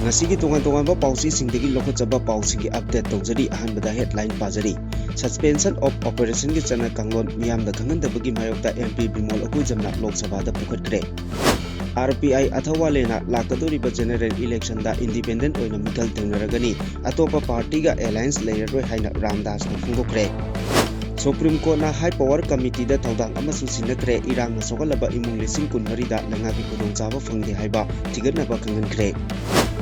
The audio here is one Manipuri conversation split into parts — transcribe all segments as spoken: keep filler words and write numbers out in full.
ꯉꯁꯤꯒꯤ ꯇꯣꯉꯥꯟ ꯇꯣꯉꯥꯟꯕ ꯄꯥꯎꯆꯦꯁꯤꯡꯗꯒꯤ ꯂꯧꯈꯠꯆꯕ ꯄꯥꯎꯁꯤꯡꯒꯤ update ꯇꯧꯖꯔꯤ꯫ ꯑꯍꯥꯟꯕꯗ headline ꯄꯥꯖꯔꯤ꯫ Suspension of operationꯒꯤ ꯆꯠꯅ ꯀꯥꯡꯂꯣꯟ ꯃꯤꯌꯥꯝꯗ ꯈꯪꯍꯟꯗꯕꯒꯤ ꯃꯥꯌꯣꯛꯇ MP ꯕꯤꯃꯣꯜ ꯑꯀꯣꯏꯖꯝꯅ ꯂꯣꯛ ꯁꯚꯥꯗ ꯄꯨꯈꯠꯈ꯭ꯔꯦ꯫ RPI ꯑꯊꯋꯥꯂꯦꯅ ꯂꯥꯛꯀꯗꯧꯔꯤꯕ general electionꯗ independent ꯑꯣꯏꯅ ꯃꯤꯈꯜ ꯊꯦꯡꯅꯔꯒꯅꯤ, ꯑꯇꯣꯞꯄ partyꯒ alliance ꯂꯩꯔꯔꯣꯏ ꯍꯥꯏꯅ ꯔꯥꯝꯗꯥꯁꯅ ꯐꯣꯡꯗꯣꯛꯈ꯭ꯔꯦ꯫ Supreme Courtꯅ High Power Committeeꯗ ꯊꯧꯗꯥꯡ ꯑꯃꯁꯨ ꯁꯤꯟꯅꯈ꯭ꯔꯦ꯫ ꯏꯔꯥꯡꯅ ꯁꯣꯛꯍꯜꯂꯕ ꯏꯃꯨꯡ ꯂꯤꯁꯤꯡ ꯀꯨꯟꯃꯔꯤꯗ ꯂꯩꯉꯥꯛꯀꯤ ꯈꯨꯗꯣꯡꯆꯥꯕ ꯐꯪꯗꯦ ꯍꯥꯏꯕ ꯊꯤꯒꯠꯅꯕ ꯈꯪꯍꯟꯈ꯭ꯔꯦ꯫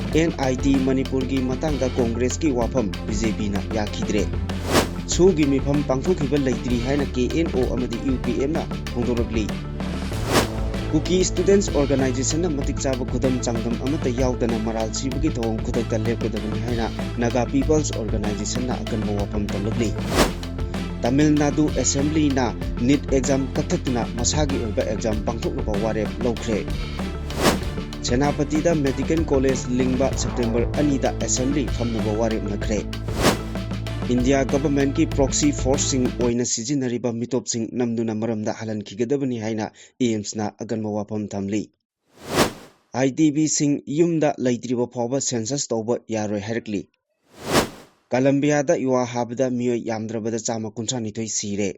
NIT ꯃꯅꯤꯄꯨꯔꯒꯤ ꯃꯇꯥꯡꯗ ꯀꯣꯡꯒ꯭ꯔꯦꯁꯀꯤ ꯋꯥꯐꯝ BJPꯅ ꯌꯥꯈꯤꯗ꯭ꯔꯦ꯫ SoOꯒꯤ ꯃꯤꯐꯝ ꯄꯥꯡꯊꯣꯛꯈꯤꯕ ꯂꯩꯇ꯭ꯔꯤ ꯍꯥꯏꯅ KNO ꯑꯃꯗꯤ UPMꯅ ꯐꯣꯡꯗꯣꯔꯛꯂꯤ꯫ Kuki Students Organizationꯅ ꯃꯇꯤꯛ ꯆꯥꯕ ꯈꯨꯗꯝ ꯆꯥꯡꯗꯝ ꯑꯃꯠꯇ ꯌꯥꯎꯗꯅ ꯃꯔꯥꯜ ꯁꯤꯕꯒꯤ ꯊꯧꯑꯣꯡ ꯈꯨꯗꯛꯇ ꯂꯦꯞꯀꯗꯕꯅꯤ ꯍꯥꯏꯅ Naga People's Organizationꯅ ꯑꯀꯟꯕ ꯋꯥꯐꯝ ꯊꯝꯂꯛꯂꯤ꯫ ꯇꯥꯃꯤꯜ ꯅꯥꯗꯨ Assemblyꯅ NEET exam ꯀꯛꯊꯠꯇꯨꯅ ꯃꯁꯥꯒꯤ ꯑꯣꯏꯕ exam ꯄꯥꯡꯊꯣꯛꯅꯕ ꯋꯥꯔꯦꯞ ꯂꯧꯈ꯭ꯔꯦ꯫ ꯁꯦꯅꯥꯄꯇꯤꯗ Medical College ꯂꯤꯡꯕ September ꯑꯅꯤꯗ Assembly ꯐꯝꯅꯕ ꯋꯥꯔꯦꯞꯅꯈ꯭ꯔꯦ꯫ India Governmentꯀꯤ proxy forceꯁꯤꯡ ꯑꯣꯏꯅ ꯁꯤꯖꯤꯟꯅꯔꯤꯕ ꯃꯤꯇꯣꯞꯁꯤꯡ ꯅꯝꯗꯨꯅ ꯃꯔꯝꯗ ꯍꯜꯍꯟꯈꯤꯒꯗꯕꯅꯤ ꯍꯥꯏꯅ AIIMSꯅ ꯑꯀꯟꯕ ꯋꯥꯐꯝ ꯊꯝꯂꯤ꯫ IDPꯁꯤꯡ ꯌꯨꯝꯗ ꯂꯩꯇ꯭ꯔꯤꯕ ꯐꯥꯎꯕ census ꯇꯧꯕ ꯌꯥꯔꯣꯏ ꯍꯥꯏꯔꯛꯂꯤ꯫ ꯀꯂꯝꯕꯤꯌꯥꯗ ꯌꯨꯍꯥ ꯍꯥꯕꯗ ꯃꯤꯑꯣꯏ ꯌꯥꯝꯗ꯭ꯔꯕꯗ ꯆꯥꯝꯃ ꯀꯨꯟꯊ꯭ꯔꯥ ꯅꯤꯊꯣꯏ ꯁꯤꯔꯦ꯫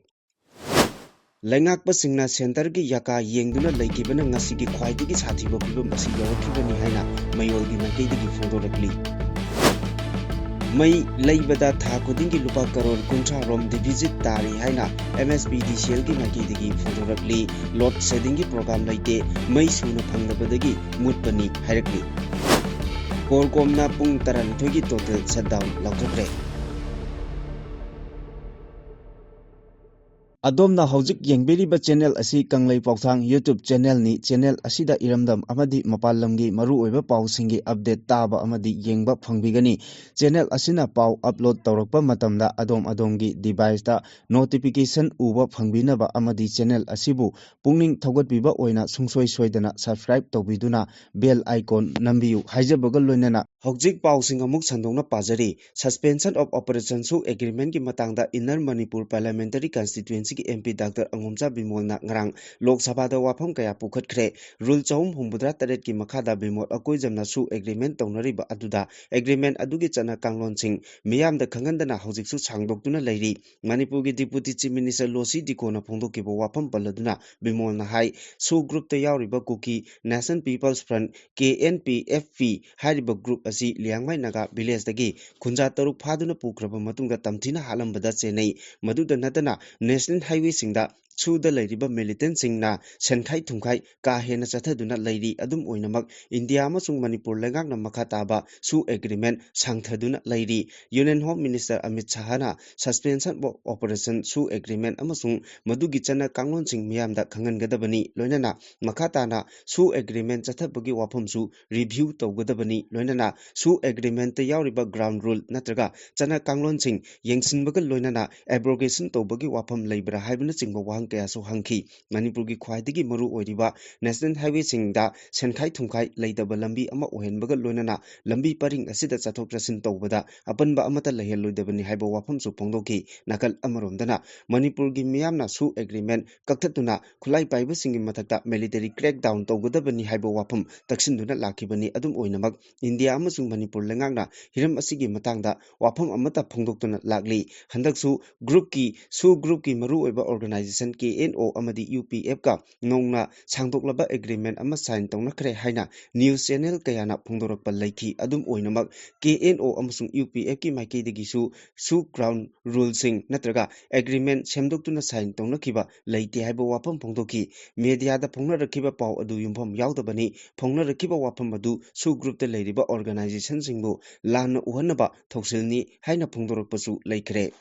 ꯂꯩꯉꯥꯛꯄꯁꯤꯡꯅ centreꯒꯤ ꯌꯥꯀꯥ ꯌꯦꯡꯗꯨꯅ ꯂꯩꯈꯤꯕꯅ ꯉꯁꯤꯒꯤ ꯈ꯭ꯋꯥꯏꯗꯒꯤ ꯁꯥꯊꯤꯕ ꯐꯤꯕꯝ ꯑꯁꯤ ꯌꯧꯔꯛꯈꯤꯕꯅꯤ ꯍꯥꯏꯅ ꯃꯌꯣꯜꯒꯤ ꯃꯥꯏꯀꯩꯗꯒꯤ ꯐꯣꯡꯗꯣꯔꯛꯂꯤ꯫ ꯃꯩ ꯂꯩꯕꯗ ꯊꯥ ꯈꯨꯗꯤꯡꯒꯤ ꯂꯨꯄꯥ ꯀꯔꯣꯔ ꯀꯨꯟꯊ꯭ꯔꯥ ꯔꯣꯝ deficit ꯇꯥꯔꯤ ꯍꯥꯏꯅ MSPDCLꯒꯤ ꯃꯥꯏꯀꯩꯗꯒꯤ ꯐꯣꯡꯗꯣꯔꯛꯂꯤ꯫ Load sheddingꯒꯤ program ꯂꯩꯇꯦ, ꯃꯩ ꯁꯨꯅ ꯐꯪꯗꯕꯗꯒꯤ ꯃꯨꯠꯄꯅꯤ ꯍꯥꯏꯔꯛꯂꯤ꯫ ꯀꯣꯔꯀꯣꯝꯅ ꯄꯨꯡ ꯇꯔꯥꯅꯤꯊꯣꯏꯒꯤ total shutdown ꯂꯥꯎꯊꯣꯛꯈ꯭ꯔꯦ꯫ ꯑꯗꯣꯝꯅ ꯍꯧꯖꯤꯛ ꯌꯦꯡꯕꯤꯔꯤꯕ channel ꯑꯁꯤ ꯀꯪꯂꯩ ꯄꯥꯎꯊꯥꯡ YouTube channelꯅꯤ꯫ Channel ꯑꯁꯤꯗ ꯏꯔꯝꯗꯝ ꯑꯃꯗꯤ ꯃꯄꯥꯟ ꯂꯝꯒꯤ ꯃꯔꯨꯑꯣꯏꯕ ꯄꯥꯎꯁꯤꯡꯒꯤ update ꯇꯥꯕ ꯑꯃꯗꯤ ꯌꯦꯡꯕ ꯐꯪꯕꯤꯒꯅꯤ꯫ Channel ꯑꯁꯤꯅ ꯄꯥꯎ upload ꯇꯧꯔꯛꯄ ꯃꯇꯝꯗ ꯑꯗꯣꯝ ꯑꯗꯣꯝꯒꯤ deviceꯇ notification ꯎꯕ ꯐꯪꯕꯤꯅꯕ ꯑꯃꯗꯤ channel ꯑꯁꯤꯕꯨ ꯄꯨꯛꯅꯤꯡ ꯊꯧꯒꯠꯄꯤꯕ ꯑꯣꯏꯅ ꯁꯨꯡꯁꯣꯏ ꯁꯣꯏꯗꯅ subscribe ꯇꯧꯕꯤꯗꯨꯅ bell icon ꯅꯝꯕꯤꯌꯨ ꯍꯥꯏꯖꯕꯒ ꯂꯣꯏꯅꯅ ꯍꯧꯖꯤꯛ ꯄꯥꯎꯁꯤꯡ ꯑꯃꯨꯛ ꯁꯟꯗꯣꯛꯅ ꯄꯥꯖꯔꯤ꯫ Suspension of Operation SoO Agreement ꯀꯤ ꯃꯇꯥꯡꯗ Inner Manipur Parliamentary Constituency ꯒꯤ M P Doctor ꯑꯉꯣꯝꯆꯥ ꯕꯤꯃꯣꯜꯅ ꯉꯔꯥꯡ ꯂꯣꯛ ꯁꯚꯥꯗ ꯋꯥꯐꯝ ꯀꯌꯥ ꯄꯨꯈꯠꯈ꯭ꯔꯦ꯫ Rule ꯆꯍꯨꯝ ꯍꯨꯝꯐꯨꯇꯔꯥ ꯇꯔꯦꯠ ꯀꯤ ꯃꯈꯥꯗ ꯕꯤꯃꯣꯜ ꯑꯀꯣꯏꯖꯝꯅ SoO Agreement ꯇꯧꯅꯔꯤꯕ ꯑꯗꯨꯗ Agreement ꯑꯗꯨꯒꯤ ꯆꯠꯅ ꯀꯥꯡꯂꯣꯟꯁꯤꯡ ꯃꯤꯌꯥꯝꯗ ꯈꯪꯍꯟꯗꯅ ꯍꯧꯖꯤꯛꯁꯨ ꯁꯥꯡꯗꯣꯛꯇꯨꯅ ꯂꯩꯔꯤ꯫ ꯃꯅꯤꯄꯨꯔꯒꯤ Deputy Chief Minister ꯂꯣꯁꯤ ꯗꯤꯀꯣꯅ ꯐꯣꯡꯗꯣꯛꯈꯤꯕ ꯋꯥꯐꯝ ꯄꯜꯂꯗꯨꯅ ꯕꯤꯃꯣꯜꯅ ꯍꯥꯏ, SoO group ꯇ ꯌꯥꯎꯔꯤꯕ Kuki National People's Front, K N P F P, ꯍꯥꯏꯔꯤꯕ group ꯑꯁꯤ ꯂꯤꯌꯥꯡꯃꯩ ꯅꯥꯒꯥ village ꯇꯒꯤ ꯈꯨꯟꯖꯥ ꯇꯔꯨꯛ ꯐꯥꯗꯨꯅ ꯄꯨꯈ꯭ꯔꯕ ꯃꯇꯨꯡꯗ ꯇꯝꯊꯤꯅ ꯍꯥꯠꯂꯝꯕꯗ ꯆꯦꯟꯅꯩ꯫ ꯃꯗꯨꯗ ꯅꯠꯇꯅ National Highway ꯁꯤꯡꯗ SoO ꯗ ꯂꯩꯔꯤꯕ militant ꯁꯤꯡꯅ ꯁꯦꯟꯈꯥꯏ ꯊꯨꯝꯈꯥꯏ ꯀꯥ ꯍꯦꯟꯅ ꯆꯠꯊꯗꯨꯅ ꯂꯩꯔꯤ꯫ ꯑꯗꯨꯝ ꯑꯣꯏꯅꯃꯛ, ꯏꯟꯗꯤꯌꯥ ꯑꯃꯁꯨꯡ ꯃꯅꯤꯄꯨꯔ ꯂꯩꯉꯥꯛꯅ ꯃꯈꯥ ꯇꯥꯕ SoO Agreement ꯁꯥꯡꯊꯗꯨꯅ ꯂꯩꯔꯤ꯫ Union Home Minister Amit ꯁꯍꯥꯅ Suspension of Operation SoO Agreement ꯑꯃꯁꯨꯡ ꯃꯗꯨꯒꯤ ꯆꯠꯅ ꯀꯥꯡꯂꯣꯟꯁꯤꯡ ꯃꯤꯌꯥꯝꯗ ꯈꯪꯍꯟꯒꯗꯕꯅꯤ꯫ ꯂꯣꯏꯅꯅ ꯃꯈꯥ ꯇꯥꯅ SoO Agreement ꯆꯠꯊꯕꯒꯤ ꯋꯥꯐꯝꯁꯨ review ꯇꯧꯒꯗꯕꯅꯤ꯫ ꯂꯣꯏꯅꯅ SoO Agreement ꯇ ꯌꯥꯎꯔꯤꯕ ground rule ꯅꯠꯇ꯭ꯔꯒ ꯆꯠꯅ ꯀꯥꯡꯂꯣꯟꯁꯤꯡ ꯌꯦꯡꯁꯤꯟꯕꯒ ꯂꯣꯏꯅꯅ abrogation ꯇꯧꯕꯒꯤ ꯋꯥꯐꯝ ꯂꯩꯕ꯭ꯔꯥ ꯍꯥꯏꯕꯅꯆꯤꯡꯕ ꯋꯥꯍꯪ ꯀꯌꯥꯁꯨ ꯍꯪꯈꯤ꯫ ꯃꯅꯤꯄꯨꯔꯒꯤ ꯈ꯭ꯋꯥꯏꯗꯒꯤ ꯃꯔꯨ ꯑꯣꯏꯔꯤꯕ National Highway ꯁꯤꯡꯗ ꯁꯦꯟꯈꯥꯏ ꯊꯨꯝꯈꯥꯏ ꯂꯩꯇꯕ ꯂꯝꯕꯤ ꯑꯃ ꯑꯣꯏꯍꯟꯕꯒ ꯂꯣꯏꯅꯅ ꯂꯝꯕꯤ ꯄꯔꯤꯡ ꯑꯁꯤꯗ ꯆꯠꯊꯣꯛ ꯆꯠꯁꯤꯟ ꯇꯧꯕꯗ ꯑꯄꯟꯕ ꯑꯃꯠꯇ ꯂꯩꯍꯜꯂꯣꯏꯗꯕꯅꯤ ꯍꯥꯏꯕ ꯋꯥꯐꯝꯁꯨ ꯐꯣꯡꯗꯣꯛꯈꯤ꯫ ꯅꯥꯀꯜ ꯑꯃꯔꯣꯝꯗꯅ ꯃꯅꯤꯄꯨꯔꯒꯤ ꯃꯤꯌꯥꯝꯅ SoO Agreement ꯀꯛꯊꯠꯇꯨꯅ ꯈꯨꯠꯂꯥꯏ ꯄꯥꯏꯕꯁꯤꯡꯒꯤ ꯃꯊꯛꯇ military crackdown ꯇꯧꯒꯗꯕꯅꯤ ꯍꯥꯏꯕ ꯋꯥꯐꯝ ꯇꯛꯁꯤꯟꯗꯨꯅ ꯂꯥꯛꯈꯤꯕꯅꯤ꯫ ꯑꯗꯨꯝ ꯑꯣꯏꯅꯃꯛ, ꯏꯟꯗꯤꯌꯥ ꯑꯃꯁꯨꯡ ꯃꯅꯤꯄꯨꯔ ꯂꯩꯉꯥꯛꯅ ꯍꯤꯔꯝ ꯑꯁꯤꯒꯤ ꯃꯇꯥꯡꯗ ꯋꯥꯐꯝ ꯑꯃꯠꯇ ꯐꯣꯡꯗꯣꯛꯇꯨꯅ ꯂꯥꯛꯂꯤ꯫ ꯍꯟꯗꯛꯁꯨ group ꯀꯤ, SoO group ꯀꯤ ꯃꯔꯨꯑꯣꯏꯕ organization K N O ꯑꯃꯗꯤ U P F ꯀ ꯅꯧꯅ ꯁꯥꯡꯗꯣꯛꯂꯕ agreement ꯑꯃ sign ꯇꯧꯅꯈ꯭ꯔꯦ ꯍꯥꯏꯅ news channel ꯀꯌꯥꯅ ꯐꯣꯡꯗꯣꯔꯛꯄ ꯂꯩꯈꯤ꯫ ꯑꯗꯨꯝ ꯑꯣꯏꯅꯃꯛ, K N O ꯑꯃꯁꯨꯡ U P F ꯀꯤ ꯃꯥꯏꯀꯩꯗꯒꯤꯁꯨ SoO ground rule ꯁꯤꯡ ꯅꯠꯇ꯭ꯔꯒ agreement ꯁꯦꯝꯗꯣꯛꯇꯨꯅ sign ꯇꯧꯅꯈꯤꯕ ꯂꯩꯇꯦ ꯍꯥꯏꯕ ꯋꯥꯐꯝ ꯐꯣꯡꯗꯣꯛꯈꯤ꯫ Media ꯗ ꯐꯣꯡꯅꯔꯛꯈꯤꯕ ꯄꯥꯎ ꯑꯗꯨ ꯌꯨꯝꯐꯝ ꯌꯥꯎꯗꯕꯅꯤ꯫ ꯐꯣꯡꯅꯔꯛꯈꯤꯕ ꯋꯥꯐꯝ ꯑꯗꯨ SoO group ꯇ ꯂꯩꯔꯤꯕ organization ꯁꯤꯡꯕꯨ ꯂꯥꯟꯅ ꯎꯍꯟꯅꯕ ꯊꯧꯁꯤꯜꯅꯤ ꯍꯥꯏꯅ ꯐꯣꯡꯗꯣꯔꯛꯄꯁꯨ ꯂꯩꯈ꯭ꯔꯦ꯫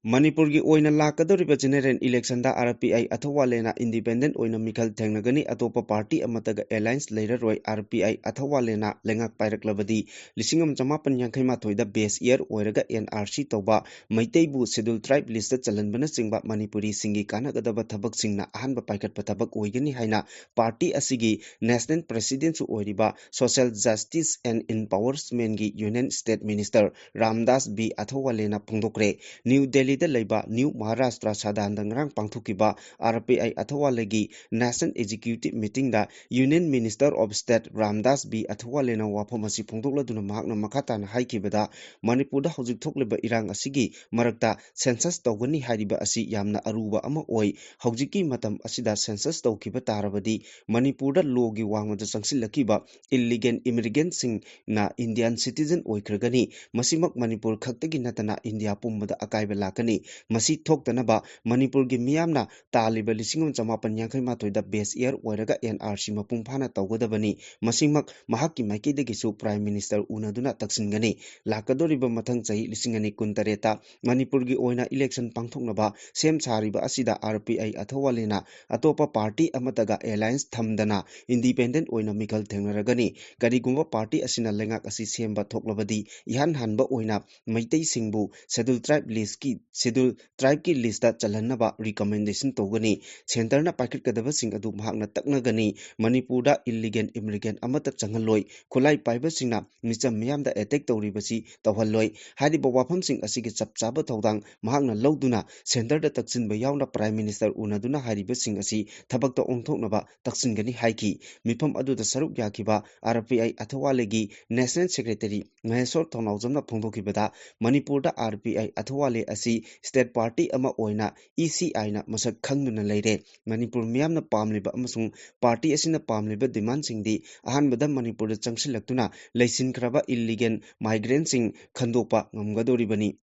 ꯃꯅꯤꯄꯨꯔꯒꯤ ꯑꯣꯏꯅ ꯂꯥꯛꯀꯗꯧꯔꯤꯕ general election the R P I ꯑꯊꯧꯋꯥꯂꯦꯅ independent ꯑꯣꯏꯅ ꯃꯤꯈꯜ ꯊꯦꯡꯅꯒꯅꯤ꯫ ꯑꯇꯣꯞꯄ party ꯑꯃꯠꯇꯒ alliance ꯂꯩꯔꯔꯣꯏ꯫ R P I ꯑꯊꯧꯋꯥꯂꯦꯅ ꯂꯩꯉꯥꯛ ꯄꯥꯏꯔꯛꯂꯕꯗꯤ ꯂꯤꯁꯤꯡ ꯑꯃ ꯆꯃꯥꯄꯟ ꯌꯥꯡꯈꯩ ꯃꯥꯊꯣꯏꯗ base year ꯑꯣꯏꯔꯒ N R C ꯇꯧꯕ, ꯃꯩꯇꯩꯕꯨ Scheduled Tribe list ꯆꯜꯍꯟꯕꯅꯆꯤꯡꯕ ꯃꯅꯤꯄꯨꯔꯤꯁꯤꯡꯒꯤ ꯀꯥꯟꯅꯒꯗꯕ ꯊꯕꯛꯁꯤꯡꯅ ꯑꯍꯥꯟꯕ ꯄꯥꯏꯈꯠꯄ ꯊꯕꯛ ꯑꯣꯏꯒꯅꯤ ꯍꯥꯏꯅ party ꯑꯁꯤꯒꯤ national president ꯁꯨ ꯑꯣꯏꯔꯤꯕ Social Justice and Empowerment ꯀꯤ Union State Minister Ramdas B ꯑꯊꯧꯋꯥꯂꯦꯅ ꯐꯣꯡꯗꯣꯛꯈ꯭ꯔꯦ꯫ ꯅ꯭ꯌꯨ ꯗꯦꯜꯂꯤꯗ ꯂꯩꯕ ꯅ꯭ꯌꯨ ꯃꯍꯥꯔꯥꯁꯇ꯭ꯔ ꯁꯥꯗꯥꯟꯗ ꯉꯔꯥꯡ ꯄꯥꯡꯊꯣꯛꯈꯤꯕ R P I ꯑꯊꯧꯋꯥꯂꯦꯒꯤ National Executive Meeting ꯗ Union Minister of State Ramdas B ꯑꯊꯧꯋꯥꯂꯦꯅ ꯋꯥꯐꯝ ꯑꯁꯤ ꯐꯣꯡꯗꯣꯛꯂꯗꯨꯅ ꯃꯍꯥꯛꯅ ꯃꯈꯥ ꯇꯥꯅ ꯍꯥꯏꯈꯤꯕꯗ, ꯃꯅꯤꯄꯨꯔꯗ ꯍꯧꯖꯤꯛ ꯊꯣꯛꯂꯤꯕ ꯏꯔꯥꯡ ꯑꯁꯤꯒꯤ ꯃꯔꯛꯇ census ꯇꯧꯒꯅꯤ ꯍꯥꯏꯔꯤꯕ ꯑꯁꯤ ꯌꯥꯝꯅ ꯑꯔꯨꯕ ꯑꯃ ꯑꯣꯏ꯫ ꯍꯧꯖꯤꯛꯀꯤ ꯃꯇꯝ ꯑꯁꯤꯗ census ꯇꯧꯈꯤꯕ ꯇꯥꯔꯕꯗꯤ ꯃꯅꯤꯄꯨꯔꯗ law ꯒꯤ ꯋꯥꯡꯃꯗ ꯆꯪꯁꯤꯜꯂꯛꯈꯤꯕ illegal immigrant ꯁꯤꯡꯅ Indian citizen ꯑꯣꯏꯈ꯭ꯔꯒꯅꯤ꯫ ꯃꯁꯤꯃꯛ ꯃꯅꯤꯄꯨꯔ ꯈꯛꯇꯒꯤ ꯅꯠꯇꯅ ꯏꯟꯗꯤꯌꯥ ꯄꯨꯝꯕꯗ ꯑꯀꯥꯏꯕ ꯂꯥꯛꯀꯅꯤ꯫ ꯃꯁꯤ ꯊꯣꯛꯇꯅꯕ ꯃꯅꯤꯄꯨꯔꯒꯤ ꯃꯤꯌꯥꯝꯅ ꯇꯥꯜꯂꯤꯕ ꯂꯤꯁꯤꯡ ꯑꯃ ꯆꯃꯥꯄꯟ ꯌꯥꯡꯈꯩ ꯃꯥꯊꯣꯏꯗ base year ꯑꯣꯏꯔꯒ N R C ꯃꯄꯨꯡ ꯐꯥꯅ ꯇꯧꯒꯗꯕꯅꯤ꯫ ꯃꯁꯤꯃꯛ ꯃꯍꯥꯛꯀꯤ ꯃꯥꯏꯀꯩꯗꯒꯤꯁꯨ Prime Minister ꯎꯅꯗꯨꯅ ꯇꯛꯁꯤꯟꯒꯅꯤ꯫ ꯂꯥꯛꯀꯗꯧꯔꯤꯕ ꯃꯊꯪ ꯆꯍꯤ ꯂꯤꯁꯤꯡ ꯑꯅꯤ ꯀꯨꯟꯇꯔꯦꯠꯇ ꯃꯅꯤꯄꯨꯔꯒꯤ ꯑꯣꯏꯅ election ꯄꯥꯡꯊꯣꯛꯅꯕ ꯁꯦꯝ ꯁꯥꯔꯤꯕ ꯑꯁꯤꯗ R P I ꯑꯊꯧꯋꯥꯂꯦꯅ ꯑꯇꯣꯞꯄ party ꯑꯃꯠꯇꯒ alliance ꯊꯝꯗꯅ independent ꯑꯣꯏꯅ ꯃꯤꯈꯜ ꯊꯦꯡꯅꯔꯒꯅꯤ꯫ ꯀꯔꯤꯒꯨꯝꯕ party ꯑꯁꯤꯅ ꯂꯩꯉꯥꯛ ꯑꯁꯤ ꯁꯦꯝꯕ ꯊꯣꯛꯂꯕꯗꯤ ꯏꯍꯥꯟ ꯍꯥꯟꯕ ꯑꯣꯏꯅ ꯃꯩꯇꯩꯁꯤꯡꯕꯨ Scheduled Tribe list ꯀꯤ, Scheduled Tribe ꯀꯤ list ꯇ ꯆꯜꯍꯟꯅꯕ recommendation ꯇꯧꯒꯅꯤ꯫ Centre ꯅ ꯄꯥꯏꯈꯠꯀꯗꯕꯁꯤꯡ ꯑꯗꯨ ꯃꯍꯥꯛꯅ ꯇꯛꯅꯒꯅꯤ꯫ ꯃꯅꯤꯄꯨꯔꯗ illegal immigrant ꯑꯃꯠꯇ ꯆꯪꯍꯜꯂꯣꯏ꯫ ꯈꯨꯠꯂꯥꯏ ꯄꯥꯏꯕꯁꯤꯡꯅ ꯃꯤꯆꯝ ꯃꯤꯌꯥꯝꯗ attack ꯇꯧꯔꯤꯕꯁꯤ ꯇꯧꯍꯜꯂꯣꯏ꯫ ꯍꯥꯏꯔꯤꯕ ꯋꯥꯐꯝꯁꯤꯡ ꯑꯁꯤꯒꯤ ꯆꯞ ꯆꯥꯕ ꯊꯧꯗꯥꯡ ꯃꯍꯥꯛꯅ ꯂꯧꯗꯨꯅ Centre ꯗ ꯇꯛꯁꯤꯟꯕ ꯌꯥꯎꯅ Prime Minister ꯎꯅꯗꯨꯅ ꯍꯥꯏꯔꯤꯕꯁꯤꯡ ꯑꯁꯤ ꯊꯕꯛꯇ ꯑꯣꯟꯊꯣꯛꯅꯕ ꯇꯛꯁꯤꯟꯒꯅꯤ ꯍꯥꯏꯈꯤ꯫ ꯃꯤꯐꯝ ꯑꯗꯨꯗ ꯁꯔꯨꯛ ꯌꯥꯈꯤꯕ R P I ꯑꯊꯧꯋꯥꯂꯦꯒꯤ National Secretary ꯃꯍꯦꯁꯣꯔ ꯊꯧꯅꯥꯎꯖꯝꯅ ꯐꯣꯡꯗꯣꯛꯈꯤꯕꯗ, ꯃꯅꯤꯄꯨꯔꯗ R P I ꯑꯊꯧꯋꯥꯂꯦ ꯑꯁꯤ state party ꯑꯃ ꯑꯣꯏꯅ E C I ꯅ ꯃꯁꯛ ꯈꯪꯗꯨꯅ ꯂꯩꯔꯦ꯫ ꯃꯅꯤꯄꯨꯔ ꯃꯤꯌꯥꯝꯅ ꯄꯥꯝꯂꯤꯕ ꯑꯃꯁꯨꯡ party ꯑꯁꯤꯅ ꯄꯥꯝꯂꯤꯕ demand ꯁꯤꯡꯗꯤ ꯑꯍꯥꯟꯕꯗ ꯃꯅꯤꯄꯨꯔꯗ ꯆꯪꯁꯤꯜꯂꯛꯇꯨꯅ ꯂꯩꯁꯤꯟꯈ꯭ꯔꯕ illegal migrant ꯁꯤꯡ ꯈꯟꯗꯣꯛꯄ ꯉꯝꯒꯗꯧꯔꯤꯕꯅꯤ꯫